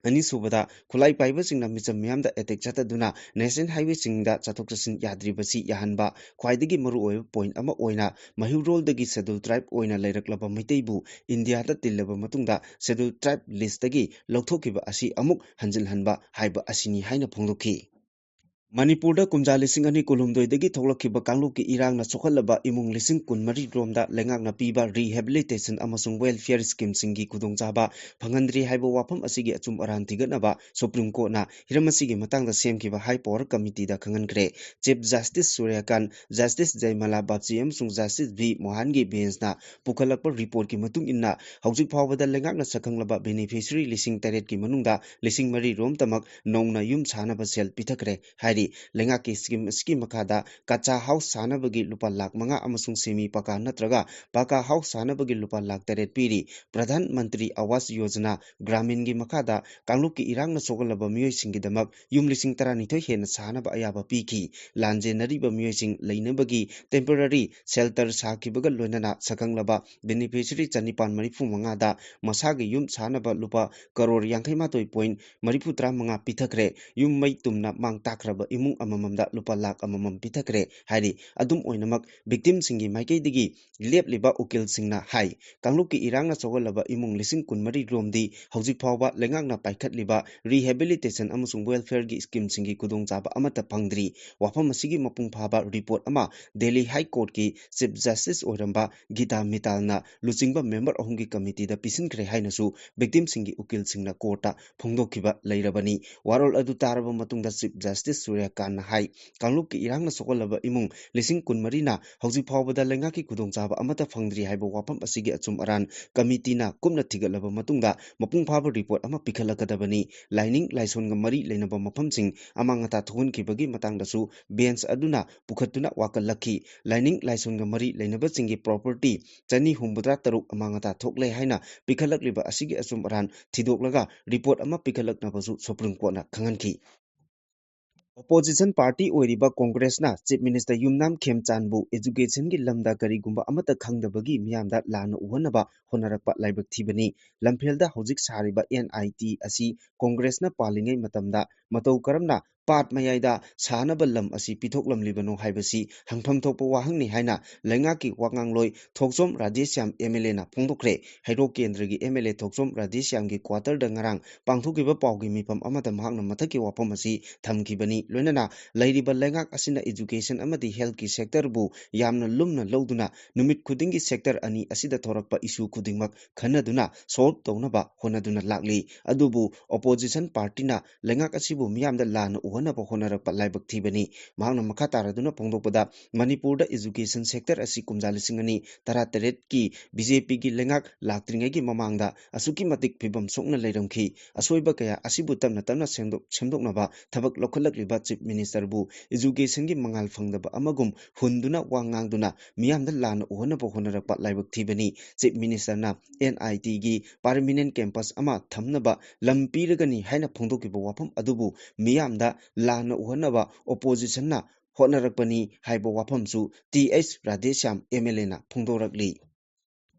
ꯑꯅꯤꯁꯨꯕꯗ, ꯈꯨꯠꯂꯥꯏ ꯄꯥꯏꯕꯁꯤꯡꯅ ꯃꯤꯆꯝ ꯃꯤꯌꯥꯝꯗ attack ꯆꯠꯊꯗꯨꯅ national highwayꯁꯤꯡꯗ ꯆꯠꯊꯣꯛ ꯆꯠꯁꯤꯟ ꯌꯥꯗ꯭ꯔꯤꯕꯁꯤ ꯌꯥꯍꯟꯕ꯫ ꯈ꯭ꯋꯥꯏꯗꯒꯤ ꯃꯔꯨꯑꯣꯏꯕ point ꯑꯃ ꯑꯣꯏꯅ ꯃꯩꯍꯧꯔꯣꯜꯗꯒꯤ schedule tribe ꯑꯣꯏꯅ ꯂꯩꯔꯛꯂꯕ ꯃꯩꯇꯩꯕꯨ ꯏꯟꯗꯤꯌꯥꯗ ꯇꯤꯜꯂꯕ ꯃꯇꯨꯡꯗ schedule tribe listꯇꯒꯤ ꯂꯧꯊꯣꯛꯈꯤꯕ ꯑꯁꯤ ꯑꯃꯨꯛ ꯍꯟꯖꯤꯜꯍꯟꯕ ꯍꯥꯏꯕ ꯑꯁꯤꯅꯤ ꯍꯥꯏꯅ ꯐꯣꯡꯗꯣꯛꯈꯤ꯫ ꯃꯅꯤꯄꯨꯔꯗ ꯀꯨꯝꯖꯥ ꯂꯤꯁꯤꯡ ꯑꯅꯤ ꯀꯨꯟꯍꯨꯝꯗꯣꯏꯗꯒꯤ ꯊꯣꯛꯂꯛꯈꯤꯕ ꯀꯥꯡꯂꯨꯞꯀꯤ ꯏꯔꯥꯡꯅ ꯁꯣꯛꯍꯜꯂꯕ ꯏꯃꯨꯡ ꯂꯤꯁꯤꯡ ꯀꯨꯟꯃꯔꯤ ꯔꯣꯝꯗ ꯂꯩꯉꯥꯛꯅ ꯄꯤꯕ rehabilitation ꯑꯃꯁꯨꯡ welfare schemeꯁꯤꯡꯒꯤ ꯈꯨꯗꯣꯡꯆꯥꯕ ꯐꯪꯍꯟꯗ꯭ꯔꯤ ꯍꯥꯏꯕ ꯋꯥꯐꯝ ꯑꯁꯤꯒꯤ ꯑꯆꯨꯝ ꯑꯔꯥꯟ ꯊꯤꯒꯠꯅꯕ Supreme Courtꯅ ꯍꯤꯔꯝ ꯑꯁꯤꯒꯤ ꯃꯇꯥꯡꯗ ꯁꯦꯝꯈꯤꯕ High Power Committeeꯗ ꯈꯪꯍꯟꯈ꯭ꯔꯦ꯫ Chief Justice ꯁꯨꯔ꯭ꯌꯀꯥꯟ, Justice ꯖꯌꯃꯂꯥ ꯕꯥꯞꯆꯤ ꯑꯃꯁꯨꯡ Justice ꯚꯤ ꯃꯣꯍꯥꯟꯒꯤ benchꯅ ꯄꯨꯈꯠꯂꯛꯄ reportꯀꯤ ꯃꯇꯨꯡ ꯏꯟꯅ, ꯍꯧꯖꯤꯛ ꯐꯥꯎꯕꯗ ꯂꯩꯉꯥꯛꯅ ꯁꯛꯈꯪꯂꯕ beneficiary ꯂꯤꯁꯤꯡ ꯇꯔꯦꯠꯀꯤ ꯃꯅꯨꯡꯗ ꯂꯤꯁꯤꯡ ꯃꯔꯤ ꯔꯣꯝꯇꯃꯛ ꯅꯧꯅ ꯌꯨꯝ ꯁꯥꯅꯕ ꯁꯦꯜ ꯄꯤꯊꯈ꯭ꯔꯦ ꯍꯥꯏꯔꯤ꯫ ꯂꯩꯉꯥꯛꯀꯤ scheme ꯑꯁꯤꯒꯤ ꯃꯈꯥꯗ ꯀꯆꯥ house ꯁꯥꯅꯕꯒꯤ ꯂꯨꯄꯥ ꯂꯥꯈ ꯃꯉꯥ ꯑꯃꯁꯨꯡ semi ꯄꯀꯥ ꯅꯠꯇ꯭ꯔꯒ ꯄꯀꯥ house ꯁꯥꯅꯕꯒꯤ ꯂꯨꯄꯥ ꯂꯥꯈ ꯇꯔꯦꯠ ꯄꯤꯔꯤ꯫ ꯄ꯭ꯔꯙꯥꯟ ꯃꯟꯇ꯭ꯔꯤ ꯑꯋꯥꯁ ꯌꯣꯖꯅꯥ ꯒ꯭ꯔꯥꯃꯤꯟꯒꯤ ꯃꯈꯥꯗ ꯀꯥꯡꯂꯨꯞꯀꯤ ꯏꯔꯥꯡꯅ ꯁꯣꯛꯍꯜꯂꯕ ꯃꯤꯑꯣꯏꯁꯤꯡꯒꯤꯗꯃꯛ ꯌꯨꯝ ꯂꯤꯁꯤꯡ ꯇꯔꯥꯅꯤꯊꯣꯏ ꯍꯦꯟꯅ ꯁꯥꯅꯕ ꯑꯌꯥꯕ ꯄꯤꯈꯤ꯫ ꯂꯥꯟꯖꯦꯟꯅꯔꯤꯕ ꯃꯤꯑꯣꯏꯁꯤꯡ ꯂꯩꯅꯕꯒꯤ temporary shelter ꯁꯥꯈꯤꯕꯒ ꯂꯣꯏꯅꯅ ꯁꯛꯈꯪꯂꯕ beneficiary ꯆꯅꯤꯄꯥꯟ ꯃꯔꯤꯐꯨ ꯃꯉꯥꯗ ꯃꯁꯥꯒꯤ ꯌꯨꯝ ꯁꯥꯅꯕ ꯂꯨꯄꯥ ꯀꯔꯣꯔ ꯌꯥꯡꯈꯩ ꯃꯥꯊꯣꯏ point ꯃꯔꯤꯐꯨ ꯇꯔꯥ ꯃꯉꯥ ꯄꯤꯊꯈ꯭ꯔꯦ꯫ ꯌꯨꯝ ꯃꯩ ꯇꯨꯝꯅ ꯃꯥꯡ ꯇꯥꯛꯈ꯭ꯔꯕ ꯏꯃꯨꯡ ꯑꯃꯃꯝꯗ ꯂꯨꯄꯥ ꯂꯥꯈ ꯑꯃꯃꯝ ꯄꯤꯊꯈ꯭ꯔꯦ ꯍꯥꯏꯔꯤ꯫ ꯑꯗꯨꯝ ꯑꯣꯏꯅꯃꯛ, victimꯁꯤꯡꯒꯤ ꯃꯥꯏꯀꯩꯗꯒꯤ ꯂꯦꯞꯂꯤꯕ ꯎꯀꯤꯜꯁꯤꯡꯅ ꯍꯥꯏ, ꯀꯥꯡꯂꯨꯞꯀꯤ ꯏꯔꯥꯡꯅ ꯁꯣꯛꯍꯜꯂꯕ ꯏꯃꯨꯡ ꯂꯤꯁꯤꯡ ꯀꯨꯟꯃꯔꯤ ꯔꯣꯝꯗꯤ ꯍꯧꯖꯤꯛ ꯐꯥꯎꯕ ꯂꯩꯉꯥꯛꯅ ꯄꯥꯏꯈꯠꯂꯤꯕ rehabilitation ꯑꯃꯁꯨꯡ welfareꯒꯤ schemeꯁꯤꯡꯒꯤ ꯈꯨꯗꯣꯡꯆꯥꯕ ꯑꯃꯠꯇ ꯐꯪꯗ꯭ꯔꯤ꯫ ꯋꯥꯐꯝ ꯑꯁꯤꯒꯤ ꯃꯄꯨꯡ ꯐꯥꯕ report ꯑꯃ Delhi High Courtꯀꯤ Chief Justice ꯑꯣꯏꯔꯝꯕ ꯒꯤꯇꯥ ꯃꯤꯇꯥꯜꯅ ꯂꯨꯆꯤꯡꯕ member ꯑꯍꯨꯝꯒꯤ committeeꯗ ꯄꯤꯁꯤꯟꯈ꯭ꯔꯦ ꯍꯥꯏꯅꯁꯨ victimꯁꯤꯡꯒꯤ ꯎꯀꯤꯜꯁꯤꯡꯅ courtꯇ ꯐꯣꯡꯗꯣꯛꯈꯤꯕ ꯂꯩꯔꯕꯅꯤ꯫ ꯋꯥꯔꯣꯜ ꯑꯗꯨ ꯇꯥꯔꯕ ꯃꯇꯨꯡꯗ Chief Justice ꯁꯨꯔ꯭ꯌꯀꯥꯟꯅ ꯍꯥꯏ, ꯀꯥꯡꯂꯨꯞꯀꯤ ꯏꯔꯥꯡꯅ ꯁꯣꯛꯍꯜꯂꯕ ꯏꯃꯨꯡ ꯂꯤꯁꯤꯡ ꯀꯨꯟꯃꯔꯤꯅ ꯍꯧꯖꯤꯛ ꯐꯥꯎꯕꯗ ꯂꯩꯉꯥꯛꯀꯤ ꯈꯨꯗꯣꯡꯆꯥꯕ ꯑꯃꯠꯇ ꯐꯪꯗ꯭ꯔꯤ ꯍꯥꯏꯕ ꯋꯥꯐꯝ ꯑꯁꯤꯒꯤ ꯑꯆꯨꯝ ꯑꯔꯥꯟ committeeꯅ ꯀꯨꯞꯅ ꯊꯤꯒꯠꯂꯕ ꯃꯇꯨꯡꯗ ꯃꯄꯨꯡ ꯐꯥꯕ report ꯑꯃ ꯄꯤꯈꯠꯂꯛꯀꯗꯕꯅꯤ꯫ ꯂꯥꯏꯅꯤꯡ ꯂꯥꯏꯁꯣꯟꯒ ꯃꯔꯤ ꯂꯩꯅꯕ ꯃꯐꯝꯁꯤꯡ ꯑꯃꯥꯡ ꯑꯇꯥ ꯊꯣꯛꯍꯟꯈꯤꯕꯒꯤ ꯃꯇꯥꯡꯗꯁꯨ bench ꯑꯗꯨꯅ ꯄꯨꯈꯠꯇꯨꯅ ꯋꯥꯀꯠꯂꯛꯈꯤ꯫ ꯂꯥꯏꯅꯤꯡ ꯂꯥꯏꯁꯣꯟꯒ ꯃꯔꯤ ꯂꯩꯅꯕꯁꯤꯡꯒꯤ property ꯆꯅꯤ ꯍꯨꯝꯐꯨꯇꯔꯥ ꯇꯔꯨꯛ ꯑꯃꯥꯡ ꯑꯇꯥ ꯊꯣꯛꯂꯦ ꯍꯥꯏꯅ ꯄꯤꯈꯠꯂꯛꯂꯤꯕ ꯑꯁꯤꯒꯤ ꯑꯆꯨꯝ ꯑꯔꯥꯟ ꯊꯤꯗꯣꯛꯂꯒ report ꯑꯃ ꯄꯤꯈꯠꯂꯛꯅꯕꯁꯨ Supreme Courtꯅ ꯈꯪꯍꯟꯈꯤ꯫ Opposition party ꯑꯣꯏꯔꯤꯕ ꯀꯣꯡꯒ꯭ꯔꯦꯁꯅ Chief Minister ꯌꯨꯝꯅꯥꯝ ꯈꯦꯝꯆꯥꯟꯕꯨ educationꯒꯤ ꯂꯝꯗ ꯀꯔꯤꯒꯨꯝꯕ ꯑꯃꯠꯇ ꯈꯪꯗꯕꯒꯤ ꯃꯤꯌꯥꯝꯗ ꯂꯥꯟꯅ ꯎꯍꯟꯅꯕ ꯍꯣꯠꯅꯔꯛꯄ ꯂꯥꯏꯕꯛ ꯊꯤꯕꯅꯤ꯫ ꯂꯝꯐꯦꯜꯗ ꯍꯧꯖꯤꯛ ꯁꯥꯔꯤꯕ NIT ꯑꯁꯤ ꯀꯣꯡꯒ꯭ꯔꯦꯁꯅ ꯄꯥꯜꯂꯤꯉꯩ ꯃꯇꯝꯗ ꯃꯇꯧ ꯀꯔꯝꯅ ꯄꯥꯠ ꯃꯌꯥꯏꯗ ꯁꯥꯅꯕ ꯂꯝ ꯑꯁꯤ ꯄꯤꯊꯣꯛꯂꯝꯂꯤꯕꯅꯣ ꯍꯥꯏꯕꯁꯤ ꯍꯪꯐꯝ ꯊꯣꯛꯄ ꯋꯥꯍꯪꯅꯤ ꯍꯥꯏꯅ ꯂꯩꯉꯥꯛꯀꯤ ꯋꯥꯉꯥꯡꯂꯣꯏ ꯊꯣꯛꯆꯣꯝ ꯔꯥꯙꯦꯁ꯭ꯌꯥꯝ MLAꯅ ꯐꯣꯡꯗꯣꯛꯈ꯭ꯔꯦ꯫ ꯍꯩꯔꯣꯛ ꯀꯦꯟꯗ꯭ꯔꯒꯤ MLA ꯊꯣꯛꯆꯣꯝ ꯔꯥꯙꯦꯁ꯭ꯌꯥꯝꯒꯤ quarterꯗ ꯉꯔꯥꯡ ꯄꯥꯡꯊꯣꯛꯈꯤꯕ ꯄꯥꯎꯒꯤ ꯃꯤꯐꯝ ꯑꯃꯗ ꯃꯍꯥꯛꯅ ꯃꯊꯛꯀꯤ ꯋꯥꯐꯝ ꯑꯁꯤ ꯊꯝꯈꯤꯕꯅꯤ꯫ ꯂꯣꯏꯅꯅ ꯂꯩꯔꯤꯕ ꯂꯩꯉꯥꯛ ꯑꯁꯤꯅ education ꯑꯃꯗꯤ healthꯀꯤ sectorꯕꯨ ꯌꯥꯝꯅ ꯂꯨꯝꯅ ꯂꯧꯗꯨꯅ ꯅꯨꯃꯤꯠ ꯈꯨꯗꯤꯡꯒꯤ sector ꯑꯅꯤ ꯑꯁꯤꯗ ꯊꯣꯔꯛꯄ issue ꯈꯨꯗꯤꯡꯃꯛ ꯈꯟꯅꯗꯨꯅ solve ꯇꯧꯅꯕ ꯍꯣꯠꯅꯗꯨꯅ ꯂꯥꯛꯂꯤ꯫ ꯑꯗꯨꯕꯨ opposition partyꯅ ꯂꯩꯉꯥꯛ ꯑꯁꯤꯕꯨ ꯃꯤꯌꯥꯝꯗ ꯂꯥꯟꯅ ꯎꯍꯟꯅꯕ ꯍꯣꯠꯅꯔꯛꯄ ꯂꯥꯏꯕꯛ ꯊꯤꯕꯅꯤ꯫ ꯃꯍꯥꯛꯅ ꯃꯈꯥ ꯇꯥꯔꯗꯨꯅ ꯐꯣꯡꯗꯣꯛꯄꯗ, ꯃꯅꯤꯄꯨꯔꯗ education sector ꯑꯁꯤ ꯀꯨꯝꯖꯥ ꯂꯤꯁꯤꯡ ꯑꯅꯤ ꯇꯔꯥꯇꯔꯦꯠꯀꯤ BJPꯒꯤ ꯂꯩꯉꯥꯛ ꯂꯥꯛꯇ꯭ꯔꯤꯉꯩꯒꯤ ꯃꯃꯥꯡꯗ ꯑꯁꯨꯛꯀꯤ ꯃꯇꯤꯛ ꯐꯤꯕꯝ ꯁꯣꯛꯅ ꯂꯩꯔꯝꯈꯤ꯫ ꯑꯁꯣꯏꯕ ꯀꯌꯥ ꯑꯁꯤꯕꯨ ꯇꯞꯅ ꯇꯞꯅ ꯁꯦꯝꯗꯣꯛ-, ꯁꯦꯝꯗꯣꯛꯅꯕ ꯊꯕꯛ ꯂꯧꯈꯠꯂꯛꯂꯤꯕ Chief Ministerꯕꯨ educationꯒꯤ ꯃꯉꯥꯜ ꯐꯪꯗꯕ ꯑꯃꯒꯨꯝ ꯍꯨꯟꯗꯨꯅ ꯋꯥ ꯉꯥꯡꯗꯨꯅ ꯃꯤꯌꯥꯝꯗ ꯂꯥꯟꯅ ꯎꯍꯟꯅꯕ ꯍꯣꯠꯅꯔꯛꯄ ꯂꯥꯏꯕꯛ ꯊꯤꯕꯅꯤ꯫ Chief Ministerꯅ NITꯒꯤ permanent campus ꯑꯃ ꯊꯝꯅꯕ ꯂꯝ ꯄꯤꯔꯒꯅꯤ ꯍꯥꯏꯅ ꯐꯣꯡꯗꯣꯛꯈꯤꯕ ꯋꯥꯐꯝ ꯑꯗꯨꯕꯨ ꯃꯤꯌꯥꯝꯗ ꯂꯥꯟꯅ ꯎꯍꯟꯅꯕ oppositionꯅ ꯍꯣꯠꯅꯔꯛꯄꯅꯤ ꯍꯥꯏꯕ ꯋꯥꯐꯝꯁꯨ Th ꯔꯥꯙꯦꯁ꯭ꯌꯥꯝ MLAꯅ ꯐꯣꯡꯗꯣꯔꯛꯂꯤ꯫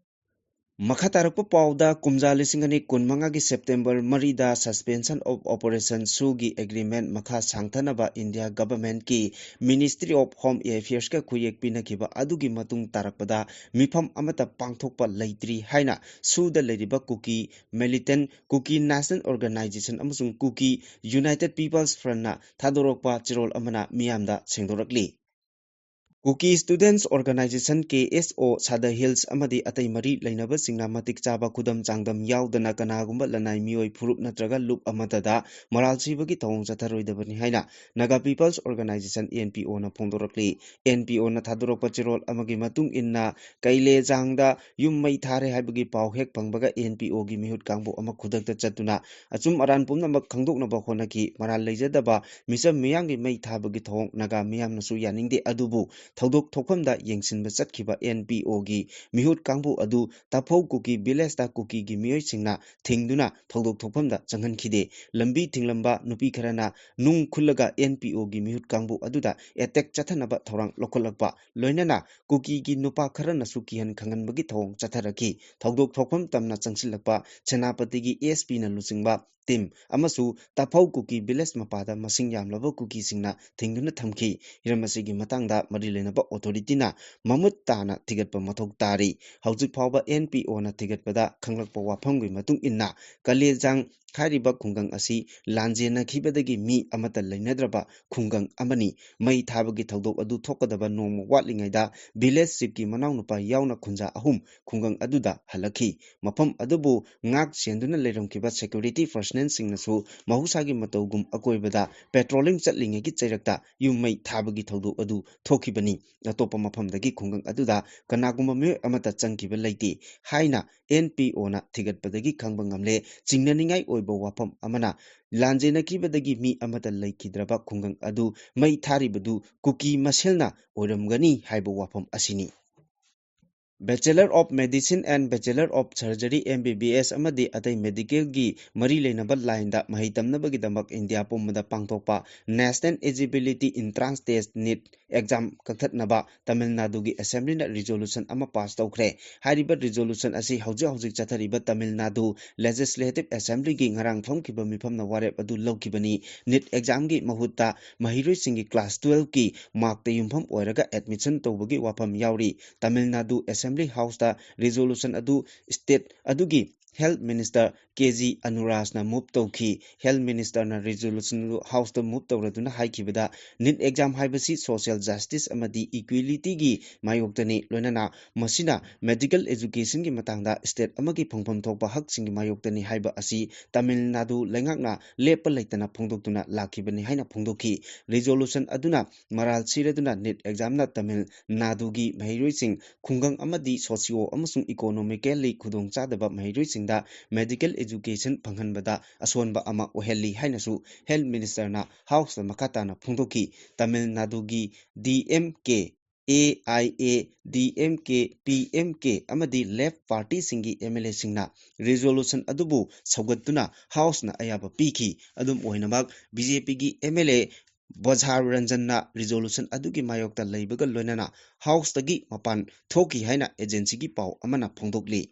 ꯃꯈꯥ ꯇꯥꯔꯛꯄ ꯄꯥꯎꯗ, ꯀꯨꯝꯖꯥ ꯂꯤꯁꯤꯡ ꯑꯅꯤ ꯀꯨꯟꯃꯉꯥꯒꯤ September ꯃꯔꯤꯗ Suspension of Operation SoOꯒꯤ agreement ꯃꯈꯥ ꯁꯥꯡꯊꯅꯕ India governmentꯀꯤ Ministry of Home Affairsꯀ ꯈꯨꯌꯦꯛ ꯄꯤꯅꯈꯤꯕ ꯑꯗꯨꯒꯤ ꯃꯇꯨꯡ ꯇꯥꯔꯛꯄꯗ ꯃꯤꯐꯝ ꯑꯃꯠꯇ ꯄꯥꯡꯊꯣꯛꯄ ꯂꯩꯇ꯭ꯔꯤ ꯍꯥꯏꯅ SoOꯗ ꯂꯩꯔꯤꯕ ꯀꯨꯀꯤ militant, Kuki National Organization ꯑꯃꯁꯨꯡ Kuki United People's Frontꯅ ꯊꯥꯗꯣꯔꯛꯄ ꯆꯦꯔꯣꯜ ꯑꯃꯅ ꯃꯤꯌꯥꯝꯗ ꯁꯦꯡꯗꯣꯔꯛꯂꯤ꯫ Kuki Students Organization, KSO, Sadar Hills ꯑꯃꯗꯤ ꯑꯇꯩ ꯃꯔꯤ ꯂꯩꯅꯕꯁꯤꯡꯅ ꯃꯇꯤꯛ ꯆꯥꯕ ꯈꯨꯗꯝ ꯆꯥꯡꯗꯝ ꯌꯥꯎꯗꯅ ꯀꯅꯥꯒꯨꯝꯕ ꯂꯅꯥꯏ ꯃꯤꯑꯣꯏ ꯐꯨꯔꯨꯞ ꯅꯠꯇ꯭ꯔꯒ ꯂꯨꯞ ꯑꯃꯠꯇꯗ ꯃꯔꯥꯜ ꯁꯤꯕꯒꯤ ꯊꯧꯑꯣꯡ ꯆꯠꯊꯔꯣꯏꯗꯕꯅꯤ ꯍꯥꯏꯅ Naga People's Organization, NPOꯅ ꯐꯣꯡꯗꯣꯔꯛꯂꯤ꯫ NPOꯅ ꯊꯥꯗꯣꯔꯛꯄ ꯆꯦꯔꯣꯜ ꯑꯃꯒꯤ ꯃꯇꯨꯡ ꯏꯟꯅ, ꯀꯩꯂꯦꯖꯥꯡꯗ ꯌꯨꯝ ꯃꯩ ꯊꯥꯔꯦ ꯍꯥꯏꯕꯒꯤ ꯄꯥꯎ ꯍꯦꯛ ꯐꯪꯕꯒ NPOꯒꯤ ꯃꯤꯍꯨꯠ ꯀꯥꯡꯕꯨ ꯑꯃ ꯈꯨꯗꯛꯇ ꯆꯠꯇꯨꯅ ꯑꯆꯨꯝ ꯑꯔꯥꯟ ꯄꯨꯝꯅꯃꯛ ꯈꯪꯗꯣꯛꯅꯕ ꯍꯣꯠꯅꯈꯤ꯫ ꯃꯔꯥꯜ ꯂꯩꯖꯗꯕ ꯃꯤꯆꯝ ꯃꯤꯌꯥꯝꯒꯤ ꯃꯩ ꯊꯥꯕꯒꯤ ꯊꯧꯑꯣꯡ ꯅꯥꯒꯥ ꯃꯤꯌꯥꯝꯅꯁꯨ ꯌꯥꯅꯤꯡꯗꯦ, ꯑꯗꯨꯕꯨ ꯊꯧꯗꯣꯛ ꯊꯣꯛꯐꯝꯗ ꯌꯦꯡꯁꯤꯟꯕ ꯆꯠꯈꯤꯕ N P O ꯒꯤ ꯃꯤꯍꯨꯠ ꯀꯥꯡꯕꯨ ꯑꯗꯨ ꯇꯥꯐꯧ ꯀꯨꯀꯤ village ꯇ ꯀꯨꯀꯤꯒꯤ ꯃꯤꯑꯣꯏꯁꯤꯡꯅ ꯊꯤꯡꯗꯨꯅ ꯊꯧꯗꯣꯛ ꯊꯣꯛꯐꯝꯗ ꯆꯪꯍꯟꯈꯤꯗꯦ꯫ ꯂꯝꯕꯤ ꯊꯤꯡꯂꯝꯕ ꯅꯨꯄꯤ ꯈꯔꯅ ꯅꯨꯡ ꯈꯨꯜꯂꯒ N P O ꯒꯤ ꯃꯤꯍꯨꯠ ꯀꯥꯡꯕꯨ ꯑꯗꯨꯗ attack ꯆꯠꯊꯅꯕ ꯊꯧꯔꯥꯡ ꯂꯧꯈꯠꯂꯛꯄ, ꯂꯣꯏꯅꯅ ꯀꯨꯀꯤꯒꯤ ꯅꯨꯄꯥ ꯈꯔꯅꯁꯨ ꯀꯤꯍꯟ ꯈꯪꯍꯟꯕꯒꯤ ꯊꯧꯑꯣꯡ ꯆꯠꯊꯔꯛꯈꯤ꯫ ꯊꯧꯗꯣꯛ ꯊꯣꯛꯐꯝ ꯇꯝꯅ ꯆꯪꯁꯤꯜꯂꯛꯄ ꯁꯦꯅꯥꯄꯇꯤꯒꯤ S P ꯅ ꯂꯨꯆꯤꯡꯕ team ꯑꯃꯁꯨ ꯇꯥꯐꯧ ꯀꯨꯀꯤ village ꯃꯄꯥꯗ ꯃꯁꯤꯡ ꯌꯥꯝꯂꯕ ꯀꯨꯀꯤꯁꯤꯡꯅ ꯊꯤꯡꯗꯨꯅ ꯊꯝꯈꯤ꯫ ꯍꯤꯔꯝ ꯑꯁꯤꯒꯤ ꯃꯇꯥꯡꯗ ꯃꯔꯤ ꯂꯩꯅꯕ authority ꯅ ꯃꯃꯨꯠ ꯇꯥꯅ ꯊꯤꯒꯠꯄ ꯃꯊꯧ ꯇꯥꯔꯤ꯫ ꯍꯧꯖꯤꯛ ꯐꯥꯎꯕ N P O ꯅ ꯊꯤꯒꯠꯄꯗ ꯈꯪꯂꯛꯄ ꯋꯥꯐꯝꯒꯤ ꯃꯇꯨꯡ ꯏꯟꯅ, ꯀꯂꯦꯖꯥꯡ ꯍꯥꯏꯔꯤꯕ ꯈꯨꯡꯒꯪ ꯑꯁꯤ ꯂꯥꯟꯖꯦꯟꯅꯈꯤꯕꯗꯒꯤ ꯃꯤ ꯑꯃꯠꯇ ꯂꯩꯅꯗ꯭ꯔꯕ ꯈꯨꯡꯒꯪ ꯑꯃꯅꯤ꯫ ꯃꯩ ꯊꯥꯕꯒꯤ ꯊꯧꯗꯣꯛ ꯑꯗꯨ ꯊꯣꯛꯀꯗꯕ ꯅꯣꯡꯃ ꯋꯥꯠꯂꯤꯉꯩꯗ village chief ꯀꯤ ꯃꯅꯥꯎꯅꯨꯄꯥ ꯌꯥꯎꯅ ꯈꯨꯟꯖꯥ ꯑꯍꯨꯝ ꯈꯨꯡꯒꯪ ꯑꯗꯨꯗ ꯍꯜꯂꯛꯈꯤ꯫ ꯃꯐꯝ ꯑꯗꯨꯕꯨ ꯉꯥꯛ ꯁꯦꯟꯗꯨꯅ ꯂꯩꯔꯝꯈꯤꯕ security personnel ꯁꯤꯡꯅꯁꯨ ꯃꯍꯧꯁꯥꯒꯤ ꯃꯇꯧꯒꯨꯝ ꯑꯀꯣꯏꯕꯗ patrolling ꯆꯠꯂꯤꯉꯩꯒꯤ ꯆꯩꯔꯛꯇ ꯌꯨꯝ ꯃꯩ ꯊꯥꯕꯒꯤ ꯊꯧꯗꯣꯛ ꯑꯗꯨ ꯊꯣꯛꯈꯤꯕꯅꯤ꯫ ꯑꯇꯣꯞꯄ ꯃꯐꯝꯗꯒꯤ ꯈꯨꯡꯒꯪ ꯑꯗꯨꯗ ꯀꯅꯥꯒꯨꯝꯕ ꯃꯤꯑꯣꯏ ꯑꯃꯠꯇ ꯆꯪꯈꯤꯕ ꯂꯩꯇꯦ ꯍꯥꯏꯅ N P O ꯅ ꯊꯤꯒꯠꯄꯗꯒꯤ ꯈꯪꯕ ꯉꯝꯂꯦ꯫ ꯆꯤꯡꯅꯅꯤꯡꯉꯥꯏ ꯑꯣꯏꯕ ꯋꯥꯐꯝ ꯑꯃꯅ, ꯂꯥꯟꯖꯦꯟꯅꯈꯤꯕꯗꯒꯤ ꯃꯤ ꯑꯃꯠꯇ ꯂꯩꯈꯤꯗ꯭ꯔꯕ ꯈꯨꯡꯒꯪ ꯑꯗꯨ ꯃꯩ ꯊꯥꯔꯤꯕꯗꯨ ꯀꯨꯀꯤ ꯃꯁꯦꯜꯅ ꯑꯣꯏꯔꯝꯒꯅꯤ ꯍꯥꯏꯕ ꯋꯥꯐꯝ ꯑꯁꯤꯅꯤ꯫ Bachelor of Medicine and Bachelor of Surgery, M B B S, ꯑꯃꯗꯤ ꯑꯇꯩ medical ꯒꯤ ꯃꯔꯤ ꯂꯩꯅꯕ line ꯗ ꯃꯍꯩ ꯇꯝꯅꯕꯒꯤꯗꯃꯛ ꯏꯟꯗꯤꯌꯥ ꯄꯨꯝꯕꯗ ꯄꯥꯡꯊꯣꯛꯄ National Eligibility Entrance Test, NEET, exam ꯀꯛꯊꯠꯅꯕ Tamil ꯅꯥꯗꯨꯒꯤ assembly ꯅ resolution ꯑꯃ pass ꯇꯧꯈ꯭ꯔꯦ꯫ ꯍꯥꯏꯔꯤꯕ resolution ꯑꯁꯤ ꯍꯧꯖꯤꯛ ꯍꯧꯖꯤꯛ ꯆꯠꯊꯔꯤꯕ ꯇꯥꯃꯤꯜ ꯅꯥꯗꯨ Legislative Assembly ꯒꯤ ꯉꯔꯥꯡ ꯐꯝꯈꯤꯕ ꯃꯤꯐꯝꯅ ꯋꯥꯔꯦꯞ ꯑꯗꯨ ꯂꯧꯈꯤꯕꯅꯤ꯫ NEET exam ꯒꯤ ꯃꯍꯨꯠꯇ ꯃꯍꯩꯔꯣꯏꯁꯤꯡꯒꯤ class twelve ꯀꯤ mark ꯇ ꯌꯨꯝꯐꯝ ꯑꯣꯏꯔꯒ admission ꯇꯧꯕꯒꯤ ꯋꯥꯐꯝ ꯌꯥꯎꯔꯤ꯫ ꯇꯥꯃꯤꯜ ꯅꯥꯗꯨ Assembly House ꯇ resolution ꯑꯗꯨ state ꯑꯗꯨꯒꯤ Health Minister K G Anurag ꯅ move ꯇꯧꯈꯤ꯫ Health Minister ꯅ resolution ꯑꯗꯨ House ꯇ move ꯇꯧꯔꯗꯨꯅ ꯍꯥꯏꯈꯤꯕꯗ, NEET exam ꯍꯥꯏꯕꯁꯤ social justice ꯑꯃꯗꯤ equality ꯒꯤ ꯃꯥꯌꯣꯛꯇꯅꯤ, ꯂꯣꯏꯅꯅ ꯃꯁꯤꯅ medical education ꯒꯤ ꯃꯇꯥꯡꯗ state ꯑꯃꯒꯤ ꯐꯪꯐꯝ ꯊꯣꯛꯄ ꯍꯛꯁꯤꯡꯒꯤ ꯃꯥꯌꯣꯛꯇꯅꯤ ꯍꯥꯏꯕ ꯑꯁꯤ ꯇꯥꯃꯤꯜ ꯅꯥꯗꯨ ꯂꯩꯉꯥꯛꯅ ꯂꯦꯞꯄ ꯂꯩꯇꯅ ꯐꯣꯡꯗꯣꯛꯇꯨꯅ ꯂꯥꯛꯈꯤꯕꯅꯤ ꯍꯥꯏꯅ ꯐꯣꯡꯗꯣꯛꯈꯤ꯫ Resolution ꯑꯗꯨꯅ ꯃꯔꯥꯜ ꯁꯤꯔꯗꯨꯅ NEET exam ꯅ ꯇꯥꯃꯤꯜ ꯅꯥꯗꯨꯒꯤ ꯃꯍꯩꯔꯣꯏꯁꯤꯡ ꯈꯨꯡꯒꯪ ꯑꯃꯗꯤ socio ꯑꯃꯁꯨꯡ economically ꯈꯨꯗꯣꯡꯆꯥꯗꯕ ꯃꯍꯩꯔꯣꯏꯁꯤꯡꯗ medical education ꯐꯪꯍꯟꯕꯗ ꯑꯁꯣꯟꯕ ꯑꯃ ꯑꯣꯏꯍꯜꯂꯤ ꯍꯥꯏꯅꯁꯨ Health Minister ꯅ House ꯇ ꯃꯈꯥ ꯇꯥꯅ ꯐꯣꯡꯗꯣꯛꯈꯤ꯫ ꯇꯥꯃꯤꯜ ꯅꯥꯗꯨꯒꯤ D M K A I A, D M K, P M K ꯑꯃꯗꯤ ꯂꯦꯐ ꯄꯥꯔꯇꯤꯁꯤꯡꯒꯤ ꯑꯦꯝ ꯑꯦꯜ ꯑꯦꯁꯤꯡꯅ ꯔꯤꯖꯣꯂꯨꯁꯟ ꯑꯗꯨꯕꯨ ꯁꯧꯒꯠꯇꯨꯅ ꯍꯥꯎꯁꯅ ꯑꯌꯥꯕ ꯄꯤꯈꯤ꯫ ꯑꯗꯨꯝ ꯑꯣꯏꯅꯃꯛ, ꯕꯤ ꯖꯦ ꯄꯤꯒꯤ ꯑꯦꯝ ꯑꯦꯜ ꯑꯦ ꯕꯣꯖꯥ ꯔꯟꯖꯟꯅ ꯔꯤꯖꯣꯂꯨꯁꯟ ꯑꯗꯨꯒꯤ ꯃꯥꯌꯣꯛꯇ ꯂꯩꯕꯒ ꯂꯣꯏꯅꯅ ꯍꯥꯎꯁꯇꯒꯤ ꯃꯄꯥꯟ ꯊꯣꯛꯈꯤ ꯍꯥꯏꯅ ꯑꯦꯖꯦꯟꯁꯤꯒꯤ ꯄꯥꯎ ꯑꯃꯅ ꯐꯣꯡꯗꯣꯛꯂꯤ꯫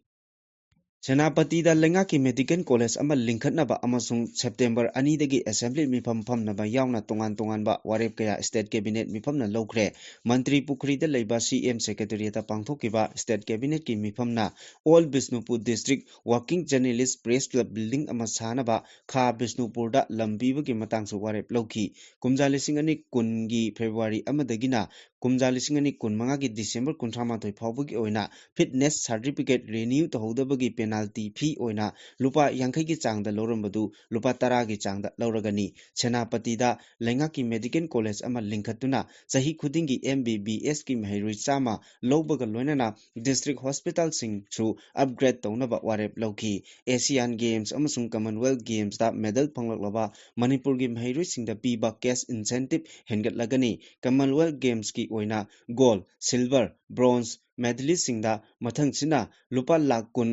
ꯁꯦꯅꯥꯄꯇꯤꯗ ꯂꯩꯉꯥꯛꯀꯤ ꯃꯦꯗꯤꯀꯦꯜ ꯀꯣꯂꯦꯖ ꯑꯃ ꯂꯤꯡꯈꯠꯅꯕ ꯑꯃꯁꯨꯡ ꯁꯦꯞꯇꯦꯝꯕꯔ ꯑꯅꯤꯗꯒꯤ ꯑꯦꯁꯦꯝꯕ꯭ꯂꯤ ꯃꯤꯐꯝ ꯐꯝꯅꯕ ꯌꯥꯎꯅ ꯇꯣꯉꯥꯟ ꯇꯣꯉꯥꯟꯕ ꯋꯥꯔꯦꯞ ꯀꯌꯥ ꯁ꯭ꯇꯦꯠ ꯀꯦꯕꯤꯅꯦꯠ ꯃꯤꯐꯝꯅ ꯂꯧꯈ꯭ꯔꯦ꯫ ꯃꯟꯇ꯭ꯔꯤ ꯄꯨꯈ꯭ꯔꯤꯗ ꯂꯩꯕ ꯁꯤ ꯑꯦꯝ ꯁꯦꯀ꯭ꯔꯦꯇꯔꯤꯌꯦꯠꯇ ꯄꯥꯡꯊꯣꯛꯈꯤꯕ ꯁ꯭ꯇꯦꯠ ꯀꯦꯕꯤꯅꯦꯠꯀꯤ ꯃꯤꯐꯝꯅ all Bishnupur district working journalists press club building ꯑꯃ ꯁꯥꯅꯕ ꯈꯥ ꯕꯤꯁꯅꯨꯄꯨꯔꯗ ꯂꯝ ꯄꯤꯕꯒꯤ ꯃꯇꯥꯡꯁꯨ ꯋꯥꯔꯦꯞ ꯂꯧꯈꯤ꯫ ꯀꯨꯝꯖꯥ ꯂꯤꯁꯤꯡ ꯑꯅꯤ ꯀꯨꯟꯒꯤ ꯐꯦꯕ꯭ꯔꯨꯋꯥꯔꯤ ꯑꯃꯗꯒꯤꯅ ꯀꯨꯝꯖꯥ ꯂꯤꯁꯤꯡ ꯑꯅꯤ ꯀꯨꯟꯃꯉꯥꯒꯤ ꯗꯤꯁꯦꯝꯕꯔ ꯀꯨꯟꯊ꯭ꯔꯥ ꯃꯥꯊꯣꯏ ꯐꯥꯎꯕꯒꯤ ꯑꯣꯏꯅ ꯐꯤꯠꯅꯦꯁ ꯁꯥꯔꯇꯤꯐꯤꯀꯦꯠ ꯔꯤꯅ꯭ꯌꯨ ꯇꯧꯍꯧꯗꯕꯒꯤ ꯄꯦꯅꯥꯜꯇꯤ ꯐꯤ ꯑꯣꯏꯅ ꯂꯨꯄꯥ ꯌꯥꯡꯈꯩꯒꯤ ꯆꯥꯡꯗ ꯂꯧꯔꯝꯕꯗꯨ ꯂꯨꯄꯥ ꯇꯔꯥꯒꯤ ꯆꯥꯡꯗ ꯂꯧꯔꯒꯅꯤ꯫ ꯁꯦꯅꯥꯄꯇꯤꯗ ꯂꯩꯉꯥꯛꯀꯤ ꯃꯦꯗꯤꯀꯦꯜ ꯀꯣꯂꯦꯖ ꯑꯃ ꯂꯤꯡꯈꯠꯇꯨꯅ ꯆꯍꯤ ꯈꯨꯗꯤꯡꯒꯤ ꯑꯦꯝ ꯕꯤ ꯕꯤ ꯑꯦꯁꯀꯤ ꯃꯍꯩꯔꯣꯏ ꯆꯥꯝꯃ ꯂꯧꯕꯒ ꯂꯣꯏꯅꯅ ꯗꯤꯁꯇ꯭ꯔꯤꯛ ꯍꯣꯁꯄꯤꯇꯥꯜꯁꯤꯡꯁꯨ ꯑꯞꯒ꯭ꯔꯦꯗ ꯇꯧꯅꯕ ꯋꯥꯔꯦꯞ ꯂꯧꯈꯤ꯫ ꯑꯦꯁꯤꯌꯥꯟ ꯒꯦꯝꯁ ꯑꯃꯁꯨꯡ ꯀꯃꯟꯋꯦꯜꯊ ꯒꯦꯝꯁꯇ ꯃꯦꯗꯜ ꯐꯪꯂꯛꯂꯕ ꯃꯅꯤꯄꯨꯔꯒꯤ ꯃꯍꯩꯔꯣꯏꯁꯤꯡꯗ ꯄꯤꯕ ꯀꯦꯁ ꯏꯟꯁꯦꯟꯇꯤꯞ ꯍꯦꯟꯒꯠꯂꯒꯅꯤ꯫ ꯀꯃꯟꯋꯦꯜꯊ ꯒꯦꯝꯁꯀꯤ ꯑꯣꯏꯅ ꯒꯣꯜꯗ, ꯁꯤꯜꯚꯔ, ꯕ꯭ꯔꯣꯟꯖ ꯃꯦꯗꯂꯤꯁꯁꯤꯡꯗ ꯃꯊꯪꯁꯤꯅ ꯂꯨꯄꯥ ꯂꯥꯈ ꯀꯨꯟ,